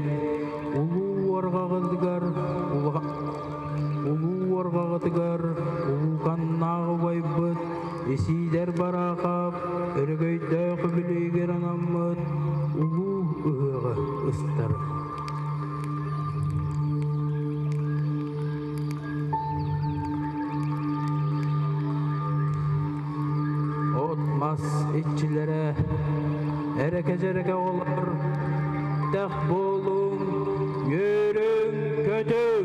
улуу уорҕаҕытыгар улуу уорҕаҕытыгар улууканнаах убайбыт Исиидэр Бараахап өрөгөйдөөх үбүлүөйүгэр анаммыт улуу ыһыаҕы ыстар. От-мас иччилэрэ эрэкэ-дьэрэкэ оҕолор тэх буолуҥ, үөрүҥ-көтүҥ!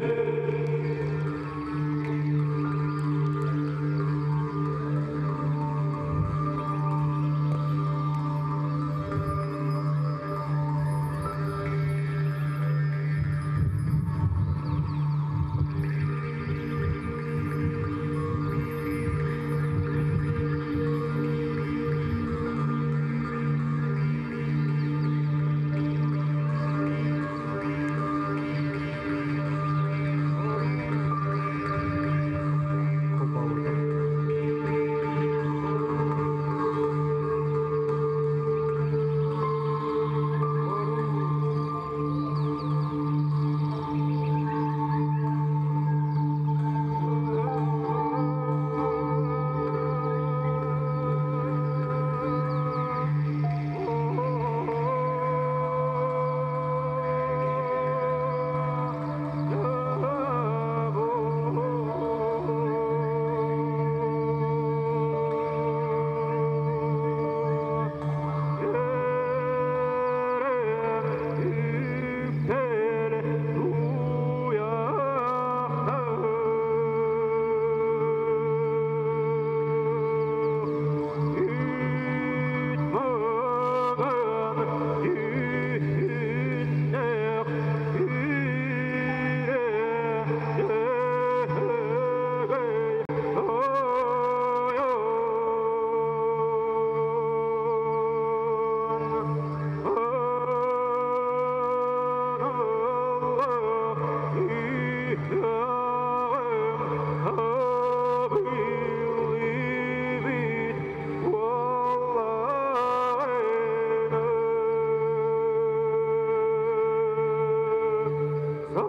Саҕылык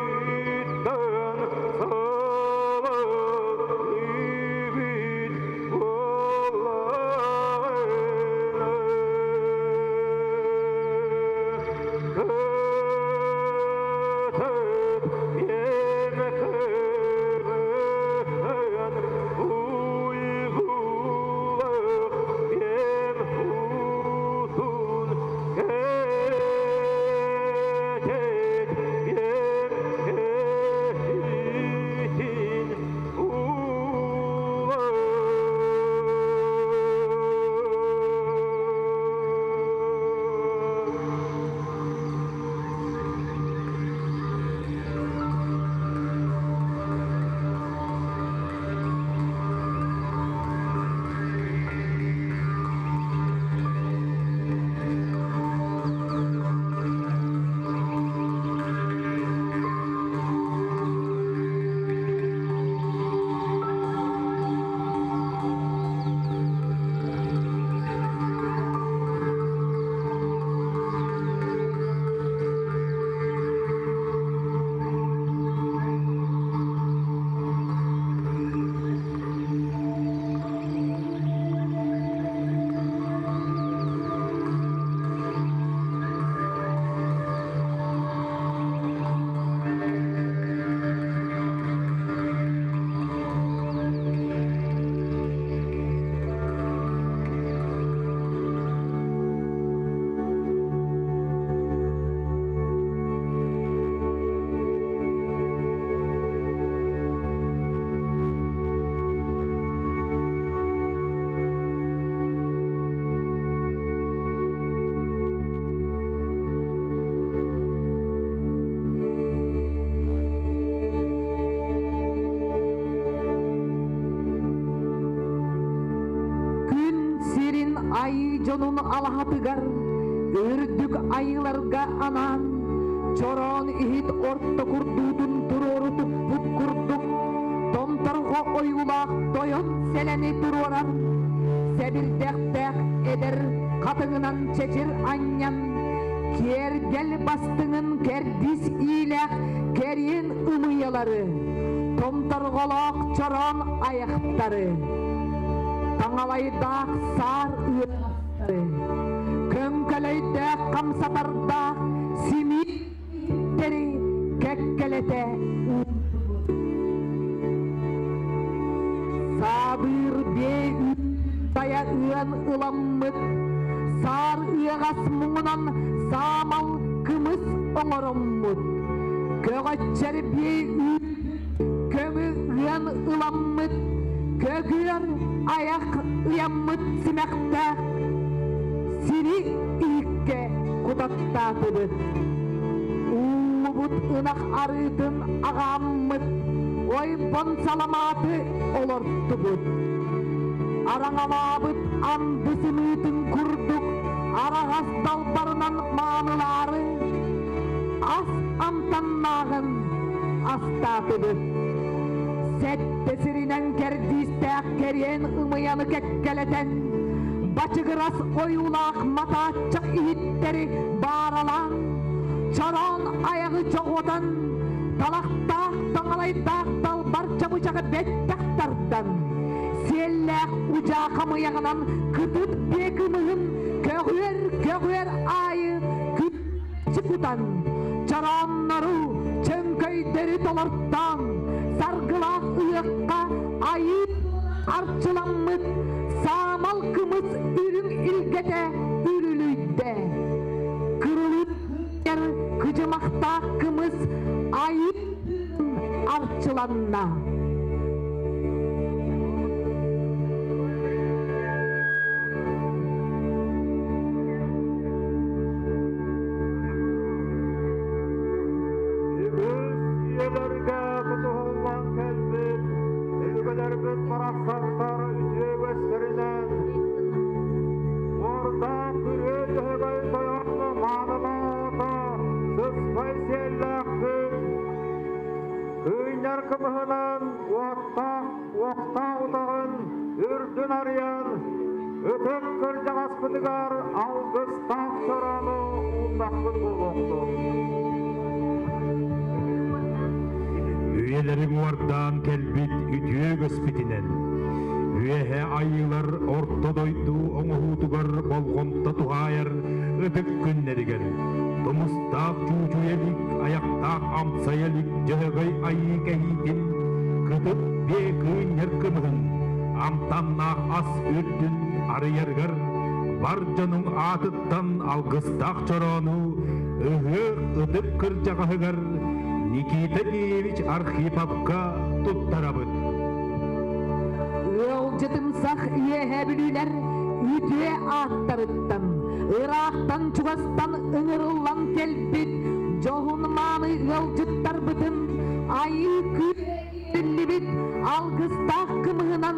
ыйыттан сылыйбыт буоллаҕына. Кытыт ем кыгын уйгулык ем утун кетет ем кехитин улар. Күн сирин айыы дьонун алаһатыгар, үрдүк айыыларга анаан, чороон иһит орто курдуутун туруору туппут курдук, томторҕо ойуулаах тойон сэлэни туруоран, сэбирдэхтээх эдэр хатыҥынан чэчир анньан, киэргэл бастыҥын кэрдиис иилээх кэриэн ымыйалары, томторҕолоох чороон айахтары, таҥалайдаах саар ыаҕастары, көҥкөлөйдөөх хамсатардаах симииттэри кэккэлэтэ уурдубут. Саабыыр биэ тайа ыан ыламмыт, саар ыаҕас муҥунан саамал кымыс оҥороммут, көҕөччөр биэ көмү ыан ыламмыт, көгүөр аяқ ыйаммыт симэхтээх сири иһиккэ кутаттаатыбыт. Ууллубут ынах арыытын аҕааммыт, ойбон саламааты олортубут. Араҥалаабыт анды сымыытын курдук араҕас далбарынан маанылаары ас амтаннааҕын астаатыбыт. Сэттэ сиринэн кэрдиистээх кэриэн ымыйаны кэккэлэтэн, бачыгырас ойуулаах матааччах иһиттэри бааралаан, чороон аяҕы чоҕуотан, талахтаах таҥалайдаах далбар чабычаҕы бэттэх тардан, сиэллээх удьаа хамыйаҕынан кытыт биэ кымыһын көҕүөр-көҕүөр аайы күччү кутан, чорооннору, чөҥкөйдөрү толортоон, саргылаах ыһыахха айыы арчыламмыт саамал кымыс үрүҥ илгэтэ үрүлүйдэ. Кырылыыр кыдьымахтаах кымыс айыы арчыланна. Үгүс үйэлэргэ тутуһуллан кэлбит өбүгэлэрбит барахсаттар үтүө үгэстэринэн Уордаах күрүө Дьөһөгөй тойоҥҥо маанылаата сыспай сиэллээхпит кыынньар кымыһынан уоттаах уохтаах утаҕын үрдүн арыйан Ытык кырдьаҕаспытыгар алгыстаах чороону ууннахпыт буолуохтун. Үйэлэри уҥуордаан кэлбит үтүө үгэспитинэн, үөһэ айыылар орто дойду оҥоһуутугар болҕомто туһаайар ытык күннэригэр тумустаах чуучуйа илик, айахтаах амсайа илик дьөһөгөй айыы кэһиитин кытыт биэ кыынньар кымыһын амтаннаах ас үрдүн арыйарыгар бар дьонуҥ аатыттан алгыстаах чороону ыһыах ытык кырдьаҕаһыгар Никита Геевич Архиповка туттарабыт. Ыалдьытымсах үөһэ бүлүүлэр үтүө ааттарыттан, ыраахтан-чугастан ыҥырыллан кэлбит дьоһун-мааны ыалдьыттарбытын айыы күүһүллүбүт алгыстаах кымыһынан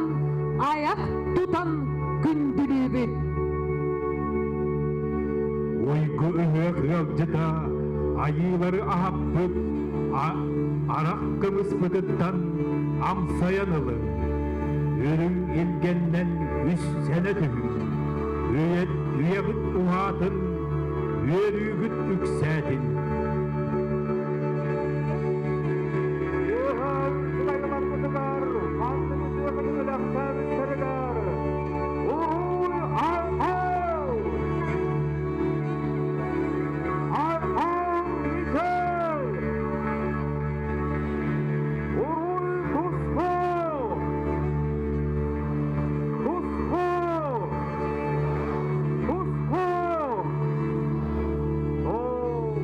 айах тутан күндүлүүбүт. Уйгу ыһыах ыалдьыта айыылары аһаппыт арах кымыспытыттан амсайан ылыҥ. Үрүҥ илгэннэн үс сэнэ түһүҥ. Үйэҕит уһаатын, үөрүүгүт үксээтин. Үөһээ сылайыларбытыгар ханнык үтүөкүн үлэхтээбиттэригэр Уруй Айхал! Айхал Мичел! Уруй Туску! Туску! Туску! Оо!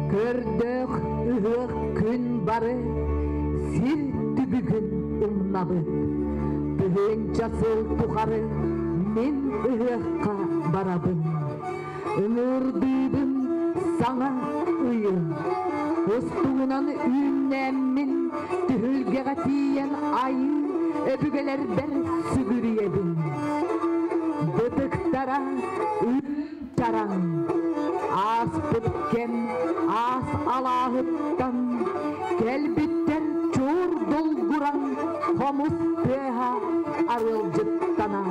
Көрдөөх ыһыах күн бары сир түбүгүн умнабыт. Тыһыынча сыл тухары мин ыһыахха барабын. Ыҥырдыыбын саҥа ыйым. Устуҥунан үүннээммин түһүлгэҕэ тиийэн айыы өбүгэлэрбэр сүгүрүйэбин. Бытыктара чараҥ ааспыт кэм аас алааһыттан кэлбиттэн чуур долгуран хомус тыаһа арыалдьыттана.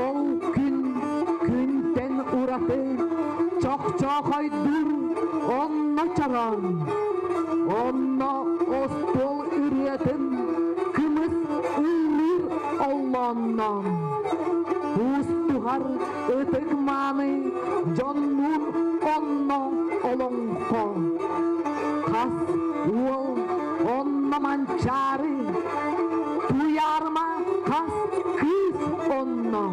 Ол күн күнтэн ураты чохчоохойдуур онно чороон, онно остуол ырыатын кымыс ыллыыр оллоонноон. Куустуһар ытык мааны дьоннуун онно олоҥхо. Хас уол онно манчаары, туйаарыма хас кыыс онно.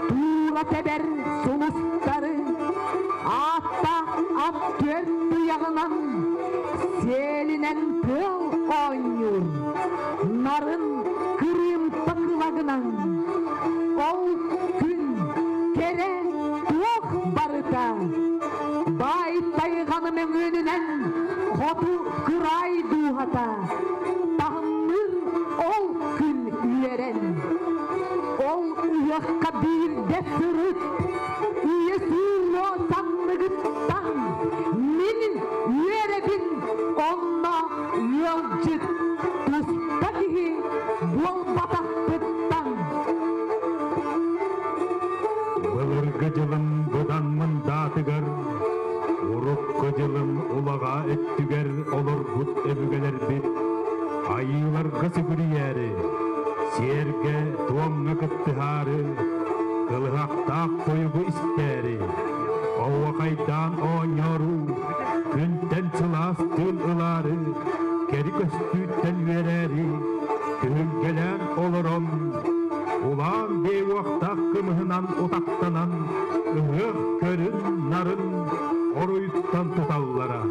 Туура тэбэр сулустары, аатта ат түөрт туйаҕынан, сиэлинэн тыал оонньуур, нарын кырыымпа кылагынан. Ол күн кэрэ туох барыта баай тайҕаны мөҥүөнүнэн хоту кыраай дууһата таһымныыр ол күн үөрэн. Ол ыһыахха биирдэ сырыт, үйэ сыыллуо санныгыттан мин үөрэбин онно ыалдьыт туспа киһи буолбатахпыттан. Былыргы дьылым быдан мындаатыгар, урукку дьылым улаҕа өттүгэр олорбут өбүгэлэрбит айыыларга сүгүрүйээри, сиэргэ туомҥа кыттыһаары, кылыһахтаах тойугу истээри, оһуохайдаан оонньоору, күнтэн сылаас тыын ылаары, кэри көстүүттэн үөрээри, түһүлгэлээн олорон, улаан биэ уохтаах кымыһынан утахтанан, ыһыах көрүн нарын оруйуттан туталлара.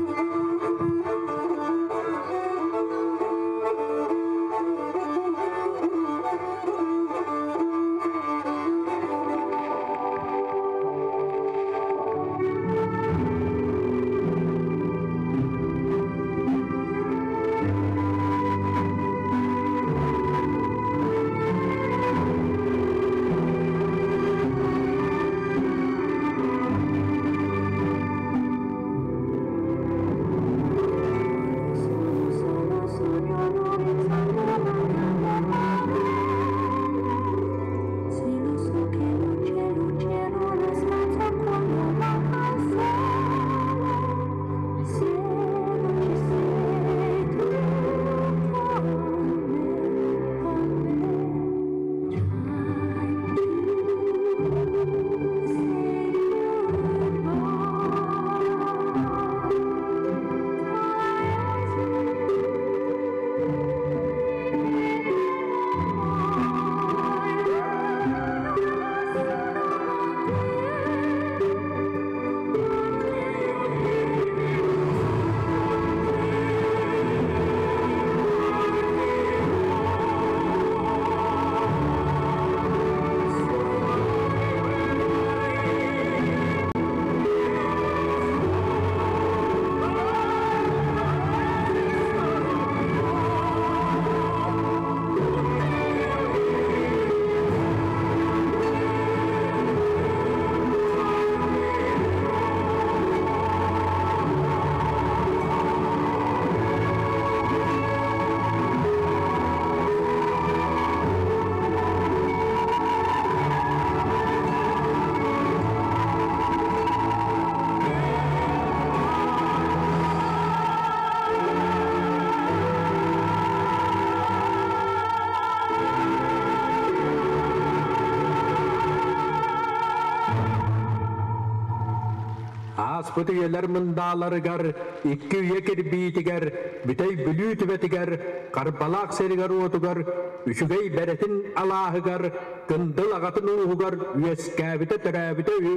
Ааспыт үйэлэр мындааларыгар, икки үйэ кирбиитигэр, Бүтэй Бүлүү түбэтигэр, Харбалаах сиригэр-уотугар, Үчүгэй Бэрэтин алааһыгар, Кындыл аҕатын ууһугар үөскээбитэ төрөөбүтэ үһү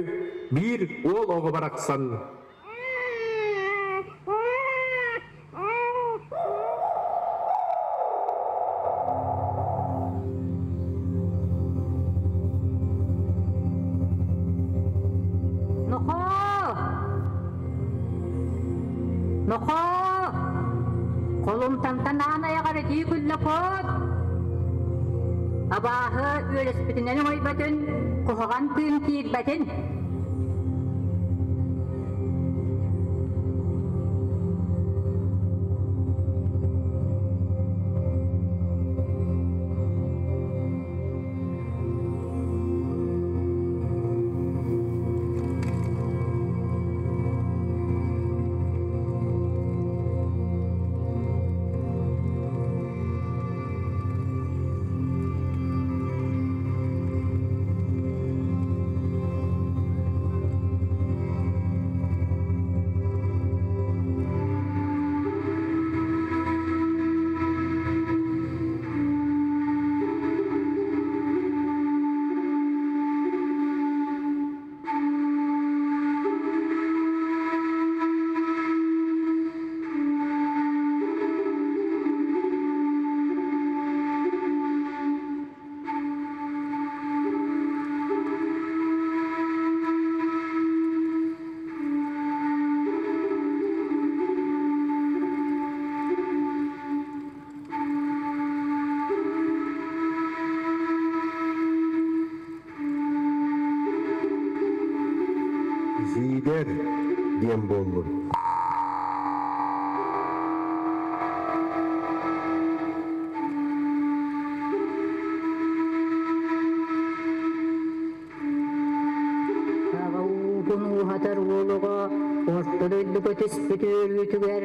биир уол оҕо барахсан. Нохоо! Нохоо! Холумтантан аан айаҕар итии күллэ куот! Абааһы үөлэспитинэн оҥойботун, куһаҕан тыын киирбэтин! Сиидэр диэн буоллун. Аҕа уутун ууһатар уол оҕо орто дойдуга түспүт үөрүүтүгэр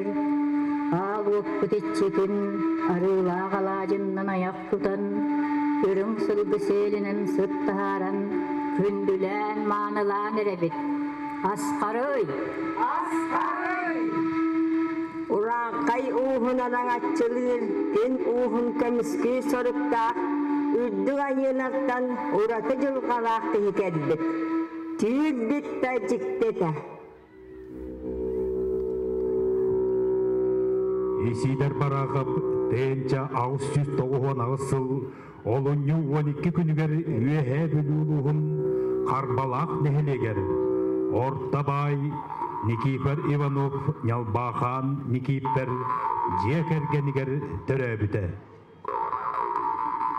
аал уоппут иччитин арыылаах алаадьыннан айах тутан, үрүҥ сылгы сиэлинэн сыт таһааран, күндүлээн, маанылаан эрэбит. Асхарый! Асхарый! Урааҥхай ууһун араҥаччылыыр, күн ууһун көмүскүүр соруктаах, үрдүк айыылартан ураты дьылҕалаах киһи кэлбит. Түүл-бит да дьикти этэ. Исиидэр Бараахап тыһыынча 898 сыл олунньу 12 күнүгэр Үөһээ Бүлүү улууһун Харбалаах нэһилиэгэр Орто Баай Никифор Иванов Ньалбаахаан Никииппэр дьиэ кэргэнигэр төрөөбүтэ.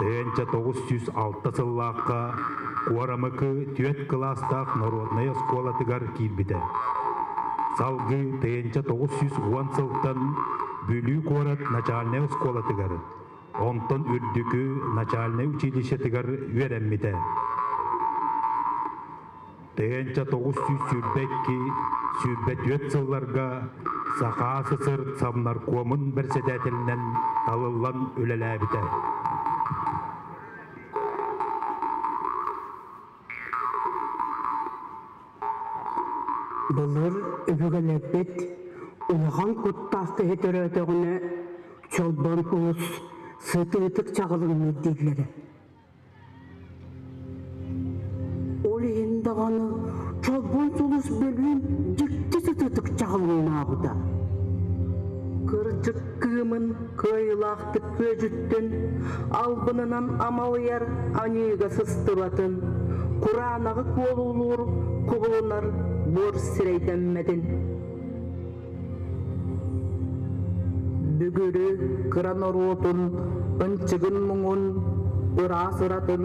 1906 сыллаахха Куорамыкы түөрт кылаастаах народнай оскуолатыгар киирбитэ. Салгыы 1910 сылтан Бүлүү куорат начальнай оскуолатыгар, онтон үрдүкү начальнай училищетыгар үөрэммитэ. 1922 сүүрбэ сылларга Саха СССР Совнаркомун бэрэссэдээтэлинэн талыллан үлэлээбитэ. Былыр өбүгэлэрбит улахан куттаах киһи төрөөтөҕүнэ, Чолбон сулус сытыытык чаҕылыҥныыр дииллэрэ. Ол иһин даҕаны Чолбон сулус бөлүүн дьикти сытыытык чаҕылыҥнаабыта. Кырдьык кыымын кыайыылаахтык күөдьүттүн, албынынан амалыйар аньыыга сыстыбатын, кураанаҕы куолулуур кубулунар буор сирэйдэммэтин. Бүгүрү кыра норуотун ынчыгын муҥун, ыраас ыратын,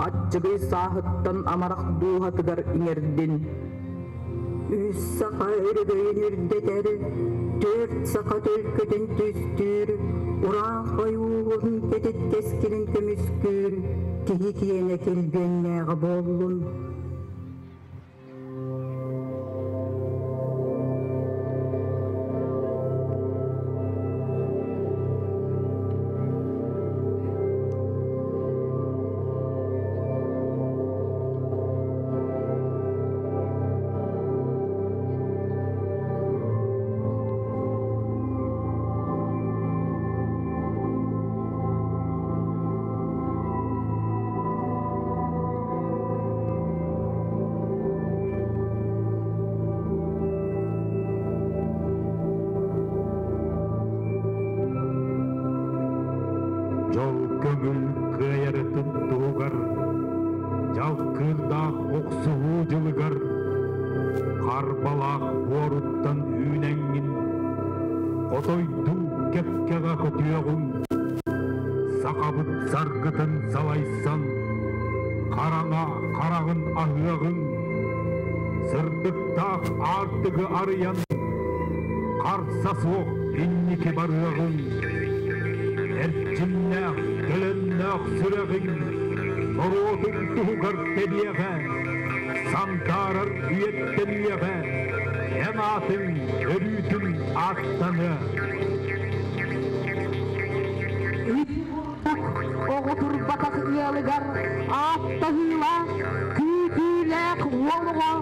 аччыгый сааһыттан амарах дууһатыгар иҥэрдин. Үс саха өрөгөйүн үрдэтэр, түөрт саха төлкөтүн түстүүр, урааҥхай ууһун кэтит кэскилин көмүскүүр киһи киэнэ килбиэннээҕэ буоллун. Дьол көҥүл кыайарытын туһугар, дьалкыырдаах охсуһуу дьылыгар, харбалаах буоруттан үүнэҥҥин, хотойдуу кэккэҕэ көтүөҕүҥ, сахабыт саргытын салайсан, хараҥа хараҕын аһыаҕыҥ, сырдыктаах аартыгы арыйан, харса суох инники барыаҕыҥ, эрчимнээх, төлөннөөх сүрэҕиҥ норуотуҥ туһугар тэбиэҕэ, сандаарар үйэттэниэҕэ, эн аатыҥ өрүүтүн ааттаныа. Оҕо турбатах ыалыгар ааттаһыылаах, күүтүүлээх уол оҕо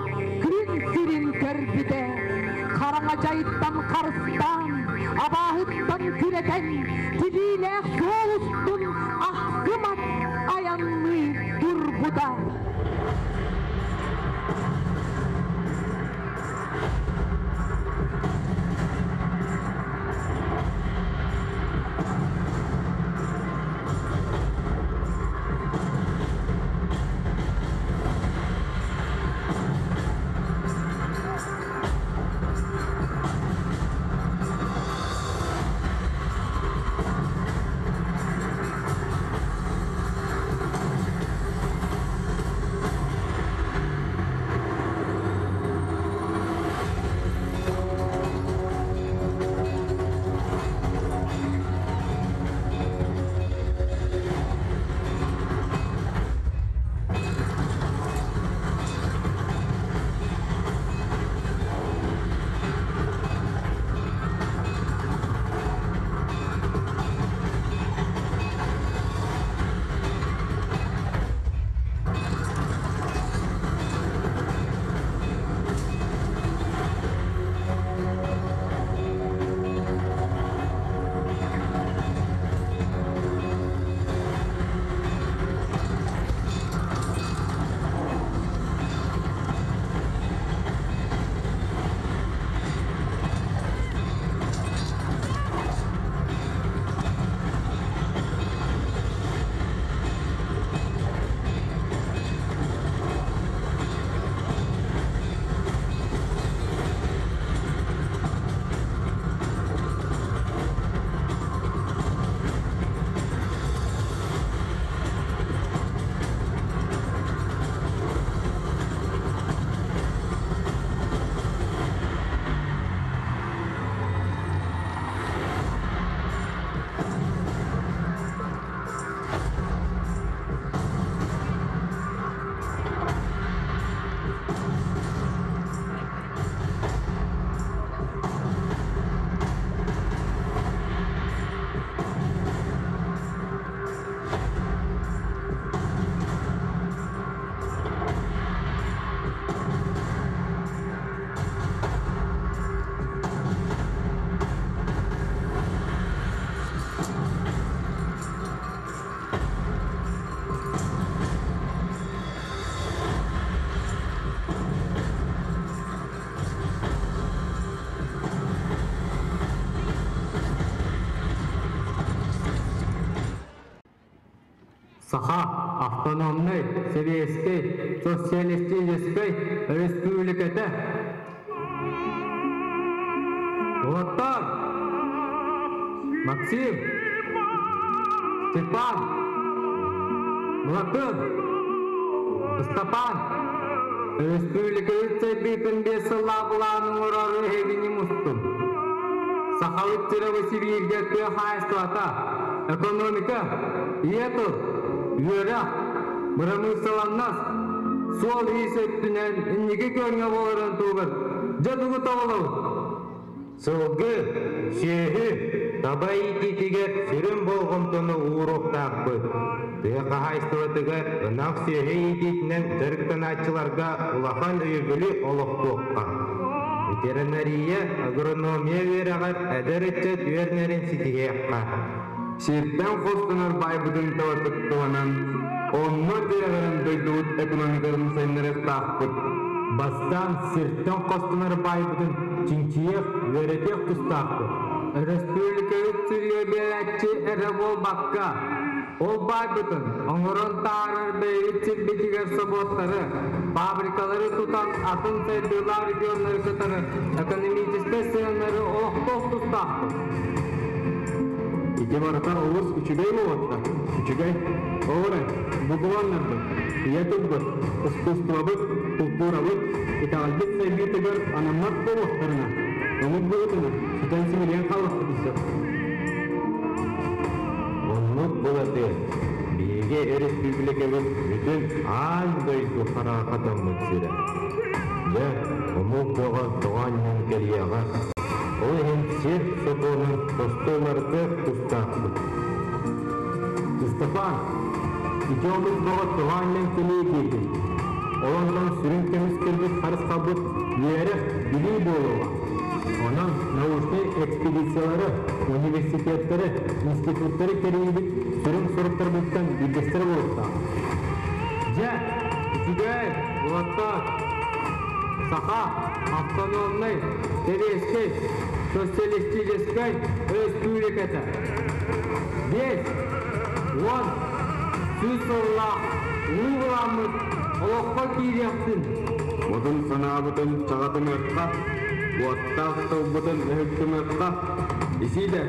күн сирин көрбүтэ. Хараҥа дьайыттан харыстаан, абааһыттан күрэтэн, тибиилээх суол устун ахсымат айанныы турбута. Саха автономнай Сэбиэскэй Социалистическай Өрөспүүбүлүкэтэ. Уолаттар! Максим! Степан! Мылатын! Ыстапаан! Өрөспүүбүлүкэбит сайдыытын биэс сыллаах былаанын оҥорор эһигини мустум. Сахабыт сирэ Сибииргэ тыа хаһаайыстыбата, экономика, ийэ тыл, үөрэх, бырамыысыланнас, суол-иис өттүнэн инники күөҥҥэ буоларын туһугар дьэ тугу тобулабыт? Сылгы, сүөһү, таба иитиитигэр сүрүн болҕомтону ууруохтаахпыт. Тыа хаһаайыстыбатыгар ынах сүөһү иитиитинэн дьарыктанааччыларга улахан өйөбүлү олохтуохха. Ветеринария, агрономия үөрэҕэр эдэр ыччат үөрэнэрин ситиһиэххэ. Сиртэн хостонор байбытын табатык туһанан, онно тирэҕирэн дойдубут экономикатын сайыннарыахтаахпыт. Бастаан сиртэн хостонор байбытын чинчийиэх, үөрэтиэх тустаахпыт. Өрөспүүбүлүкэбит сырье биэрээччи эрэ буолбакка, ол байбытын оҥорон таһаарар бэйэбит сирбитигэр собуоттары, фабрикалары тутан атын сайдыылаах регионнары кытары экономическай сыһыаннары олохтоох тустаахпыт. Ити барыта олус үчүгэй буолуохта. Үчүгэй. Ол эрэн, бу былааннарбыт, ийэ тылбыт, искусствобыт, култуурабыт, итэҕэлбит сайдыытыгар анаммат буолуохтарына, омук быһыытынан сүтэн-симэлийэн хаалыахпытын сөп. Оннук булатыа. Биһиги өрөспүүбүлүкэбит бүтүн аан дойду хараахатаммыт сирэ. Дьэ, омук бөҕө тоҕо анньан кэлиэҕэ. Ол иһин сир сокуонун тосту уларытыах тустаахпыт. Степан, ити омук бөҕө тоҕо анньан кэлиэ диэтиҥ. Ол онтон сүрүн көмүскэлбит харысхалбыт үөрэх, билии буолуоҕа. Онон научнай экспедициялары, университеттары, институттары тэрийбит сүрүн соруктарбыттан биирдэстэрэ буолуохтаах. Дьэ, үчүгэй, уолаттар! Саха автономнай Сэбиэскэй Социалистическай Өрөспүүбүлүкэтэ 50, 100 сыллаах улуу былааммыт олоххо киириэхтин! Модун санаабытын чаҕытымыахха, уоттаах тылбытын өһүктүмүөххэ, Исиидэ,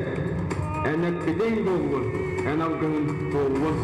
эн эппитиҥ буоллун, эн алгыһын туоллун.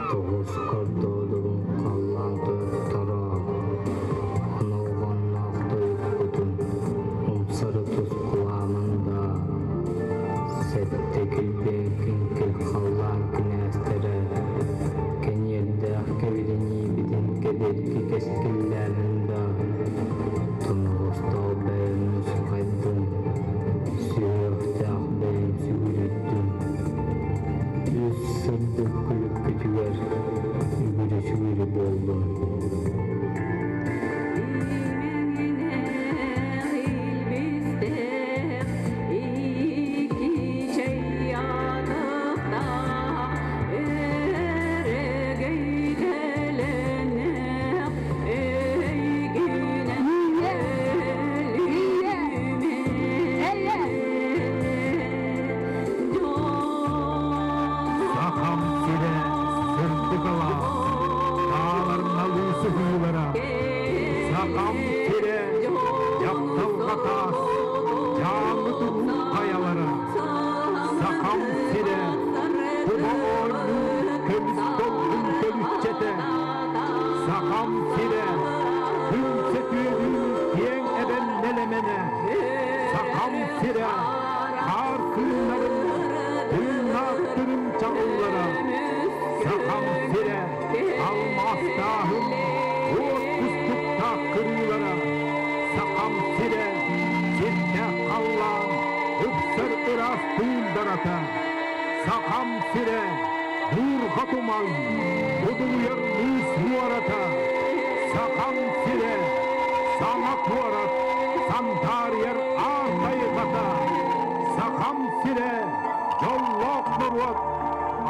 Тоҕус кордоодорун халлаан тойотторо, Онолҕонноох тойуккутун умсары тускулааман да, Сэттэ килбиэн киҥкил халлаан кинээстэрэ, Кэниэрдээх кэбирэниибитин кэдэрги кэскиллээмин да, Тоноҕостоох бэйэм нусхайдым, Сүһүөхтээх бэйэм сүгүрүйдүм. Үс сырдык күлүккүтүгэр үгүрү-сүгүрү буоллун. Сахам сирэ сырдык алаас, таалар налыы сыһыылара. Сахам сирэ дьапталҕа таас, дьааҥы туруу хайалара. Сахам сирэ куба оонньуур көмүс долгун көлүччэтэ. Сахам сирэ күн сөтүөлүүр киэҥ эбэм нэлэмэнэ. Сахам сирэ хаар кыыннарын тыыннаах тырым чаҕыллара. Сахам сирэ алмаастааһын уот кустуктаах кырыылара. Алаас туундарата, Сахам сирэ, буурҕа туман, будулуйар муус муората, Сахам сирэ, саҥа куорат, сандаарыйар аар тайҕата, Сахам сирэ, дьоллоох норуот,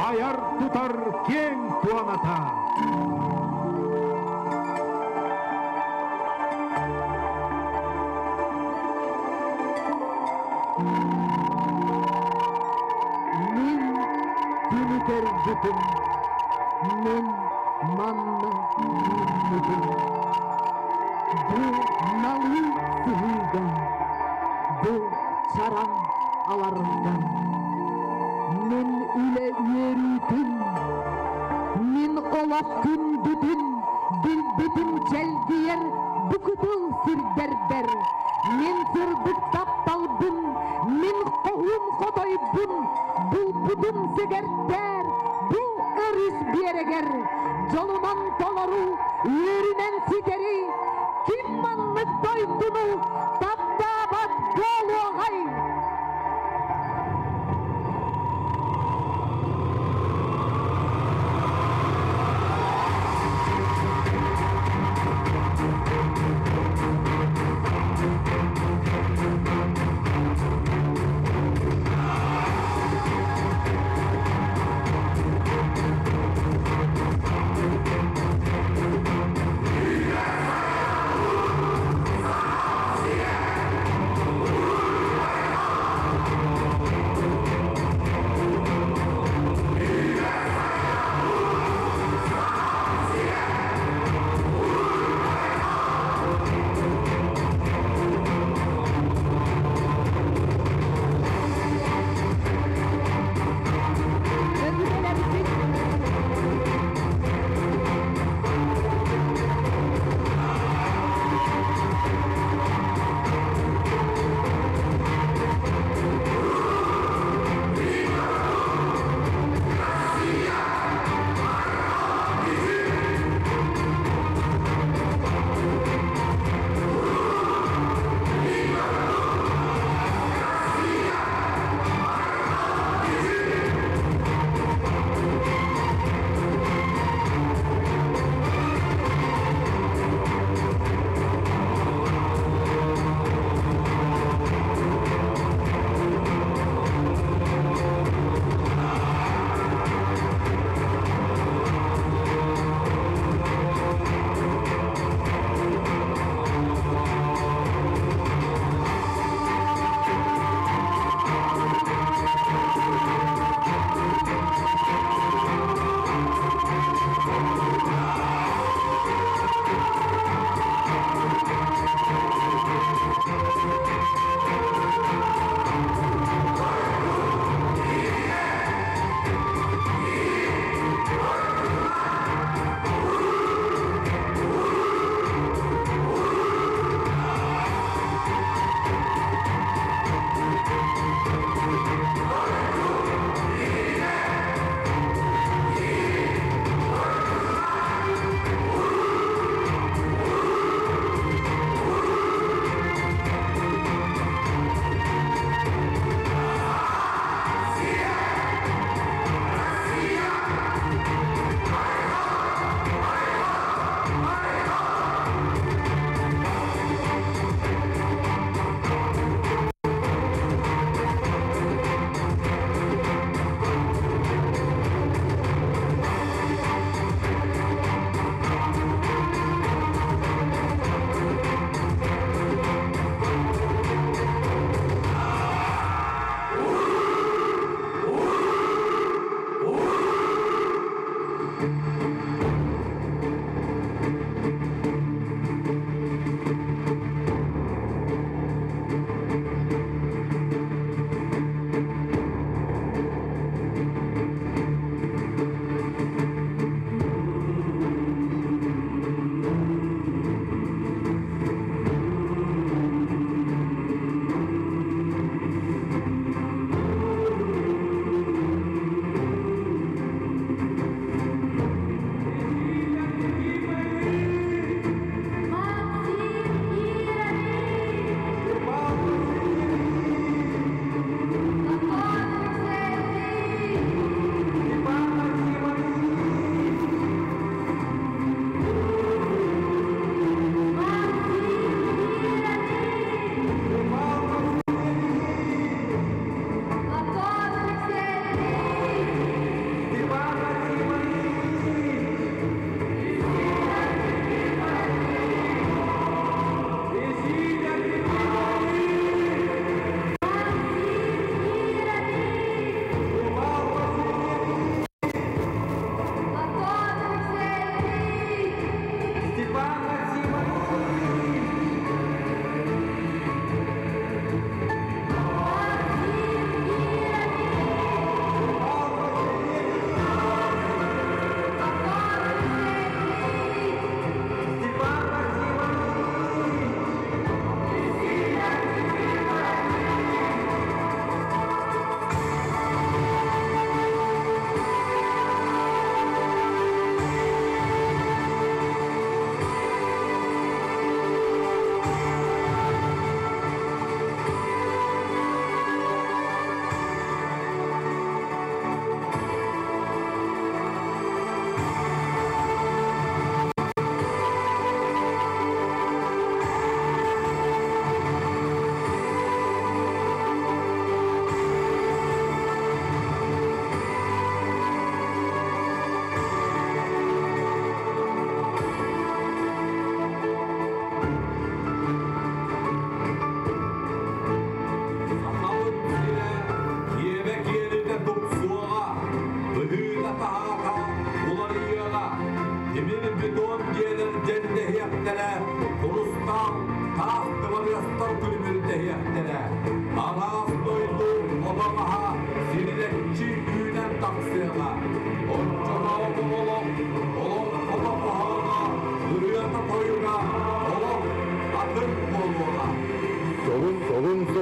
айар-тутар киэҥ туоната. Мин күнү көрбүтүм, мин манна үүммүтүм. Бу налыы сыһыыга, бу чараҥ аларга. Мин үлэ үөрүүтүн, мин олох күндүтүн билбитим чэлгийэр бу кытыл сирдэрбэр. Мин сырдык тапталбын, мин хоһуун хотойбун, булбутум сэгэрдээр бу өрүс биэрэгэр. Дьолунан толору, үөрүнэн ситэри, ким маннык дойдуну таптаабат буолуоҕай?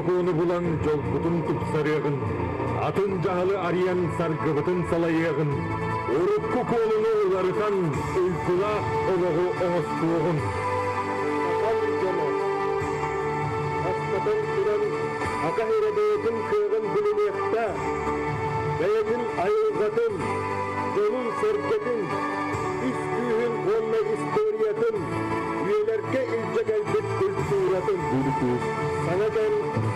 сокуону булан дьолбутун тупсарыаҕын, атын дьаһалы арыйан саргыбытын салайыаҕын, урукку куолуну уларытан уйгулаах олоҕу оҥостуоҕун. Сахам дьоно, бастатан туран, саха эрэ бэйэтин кыаҕын билиниэхтээх, бэйэтин айылҕатын, дьонун-сэргэтин, ис күүһүн уонна историятын, үйэлэргэ илдьэ кэлбит культуратын, саҥа кэм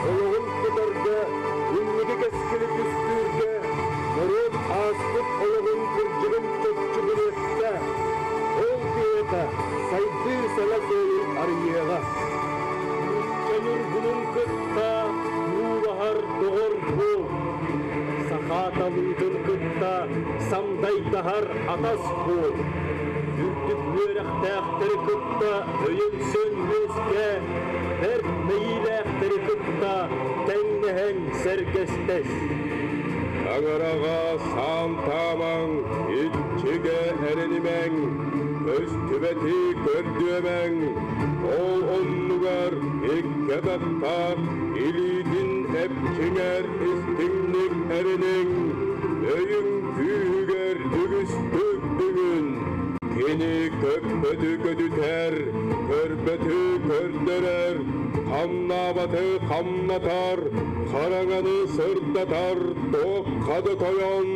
олоҕун тутарга, инники кэскили түстүүргэ норуот ааспыт олоҕун кырдьыгын чопчу билиэхтээх. Ол киһиэхэ сайдыы саҥа суолун арыйыаҕа. Нуучча ньургунун кытта нуулаһар доҕор буол, саха талыытын кытта самдайдаһар атас буол. Үрдүк үөрэхтээхтэри кытта өйөнсөн үөскээ, бэрт мэйиилээхтэри кытта тэҥнэһэн сэргэстэс. Таҥараҕа саантаамаҥ, иччигэ эрэнимэҥ, көстүбэти көрдүөмэҥ, ол оннугар икки атахтаах илиитин эпчиҥэр истиҥник эрэниҥ, өйүҥ күүһүгэр үгүстүк бүгүн. Кини көппөтү көтүтэр, көрбөтү көрдөрөр, хамнаабаты хамнатар, хараҥаны сырдатар туохха да тойон,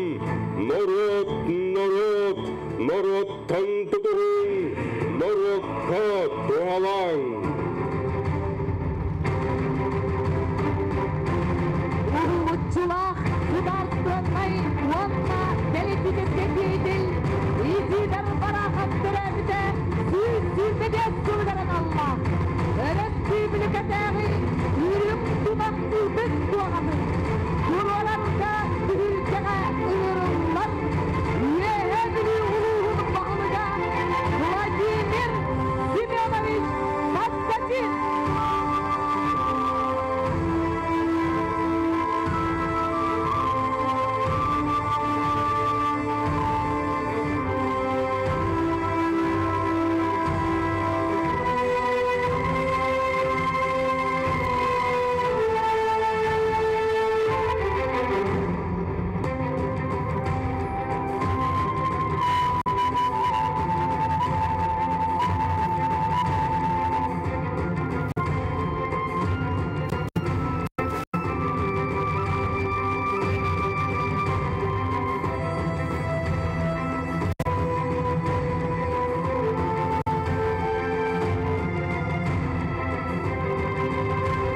норуот, норуот, норуоттан тутуһуҥ, норуокка туһалааҥ. Уһулуччулаах судаарыстыбаннай уонна бэлитиичэскэй деятель Изидор Барахов төрөөбүтэ 125 сылыгар аналлаах өрөспүүбүлүкэтээҕи үрүҥ тумах ытык дуоҕатын туруорарга түһүлгэҕэ ыҥырыллар Үөһээ Бүлүү улууһун баһылыга Владимир Семенович Поскачин.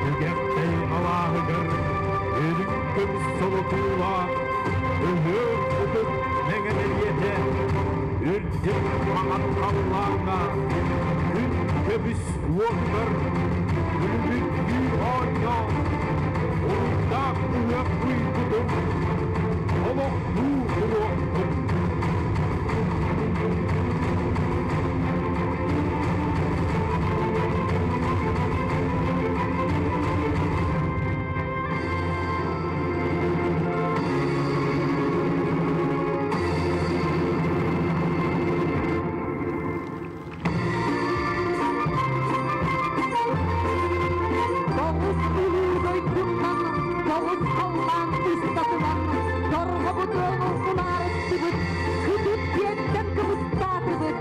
Түгэхтэй алааһыгар үрүҥ көмүс солотуулаах, ыһыах ытык мэҥэ бэлиэтэ, үрдүк маҥан халлааҥҥа күн көмүс уотугар күлүмүрдүү оонньоон, уруйдаах ыһыах уйгутун олохтуу туруохтун. Тоҕус улуу дойдунан, тоҕус халлаан устатынан, торҕобутун унаарыттыбыт, кытыт диэнтэн кыбыстаатыбыт,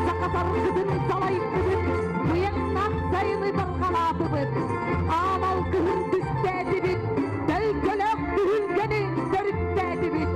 саха саргытын салайдыбыт, быйаҥнаах сайыны барҕалаатыбыт, аамал кыһын түстээтибит, төлкөлөөх түһүлгэни төрүттээтибит.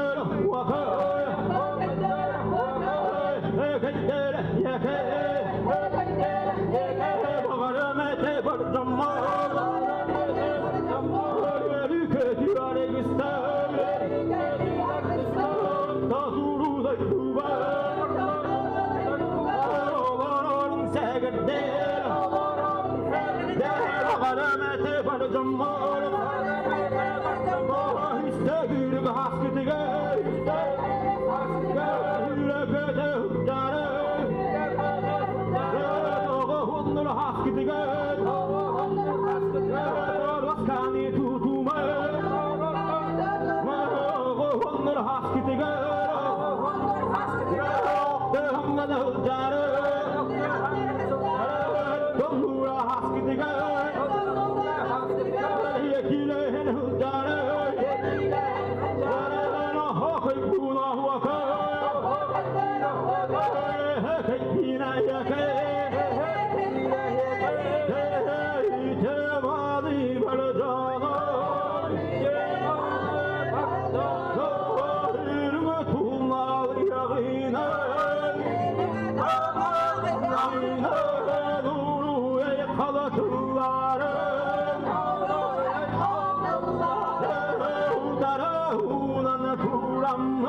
Oh, Hey!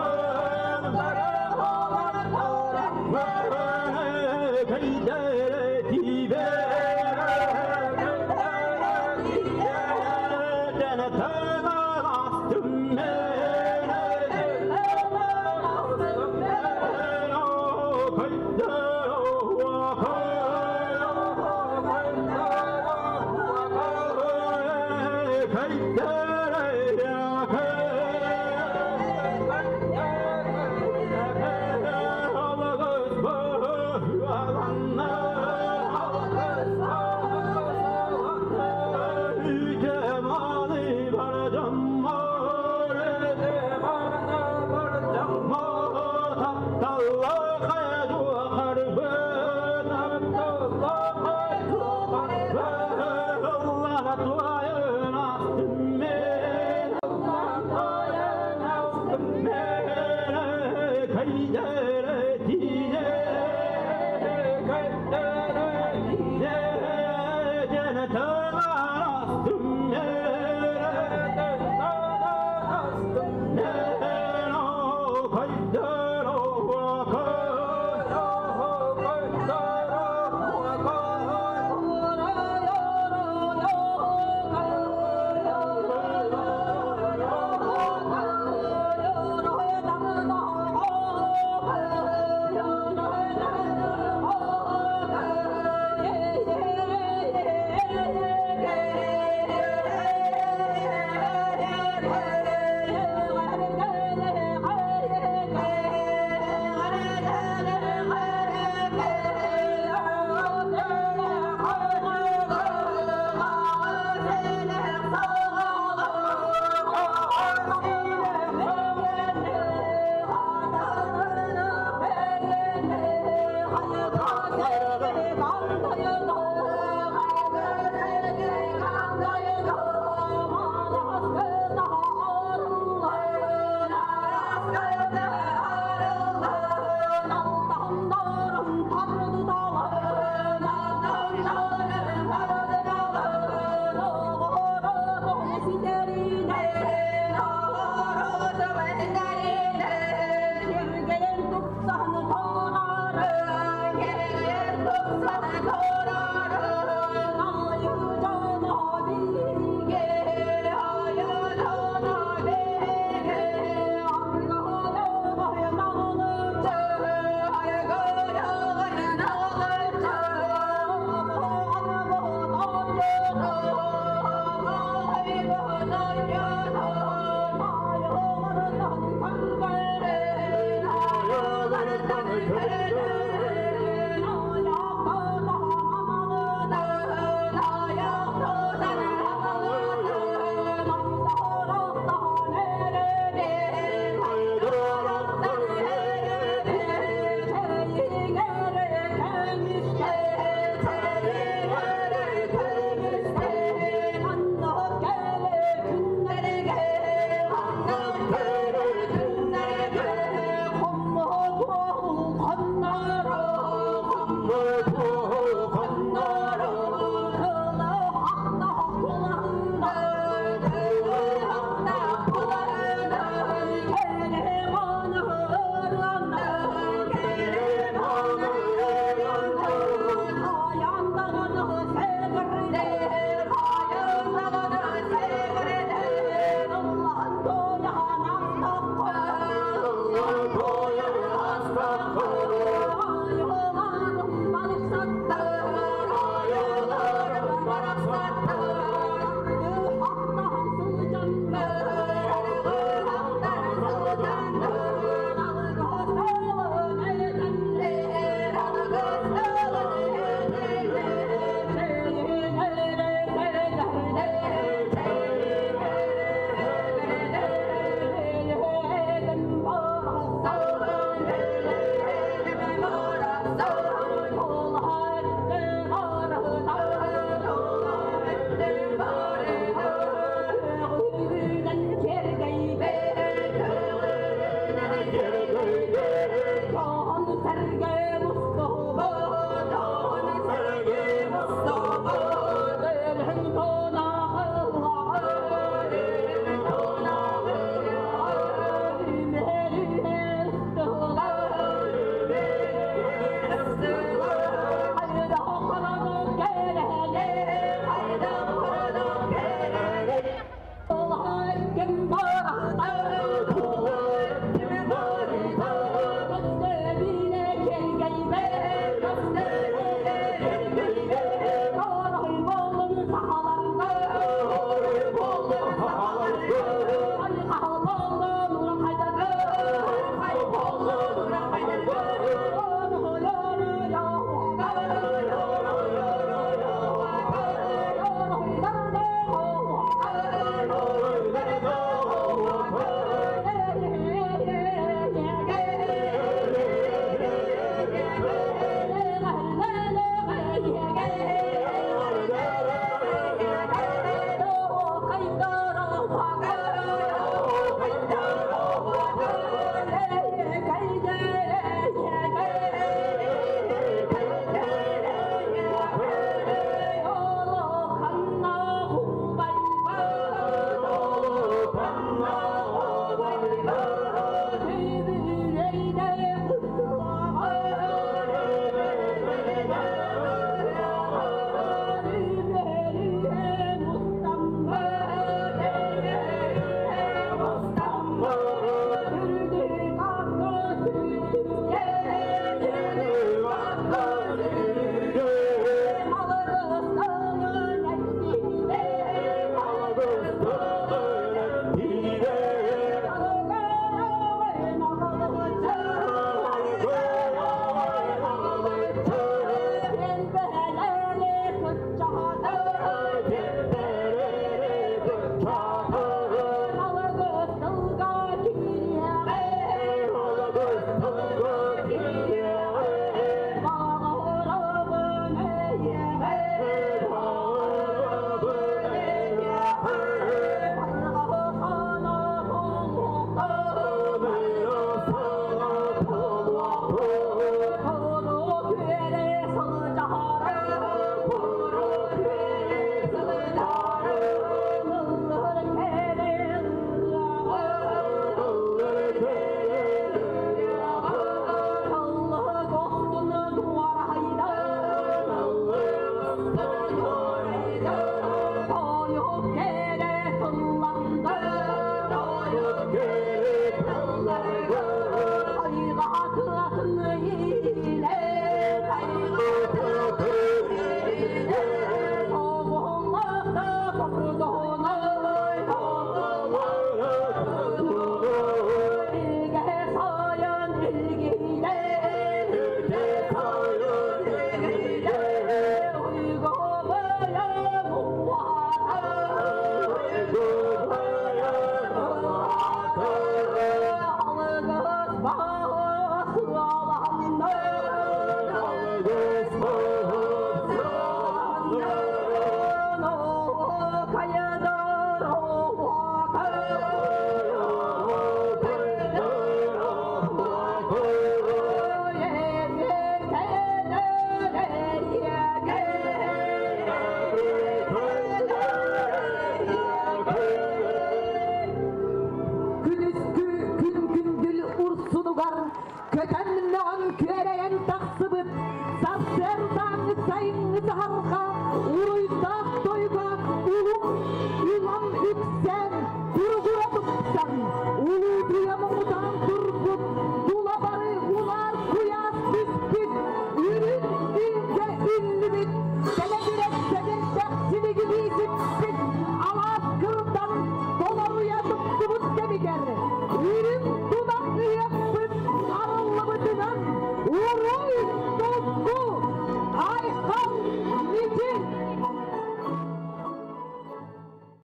Кэлэн.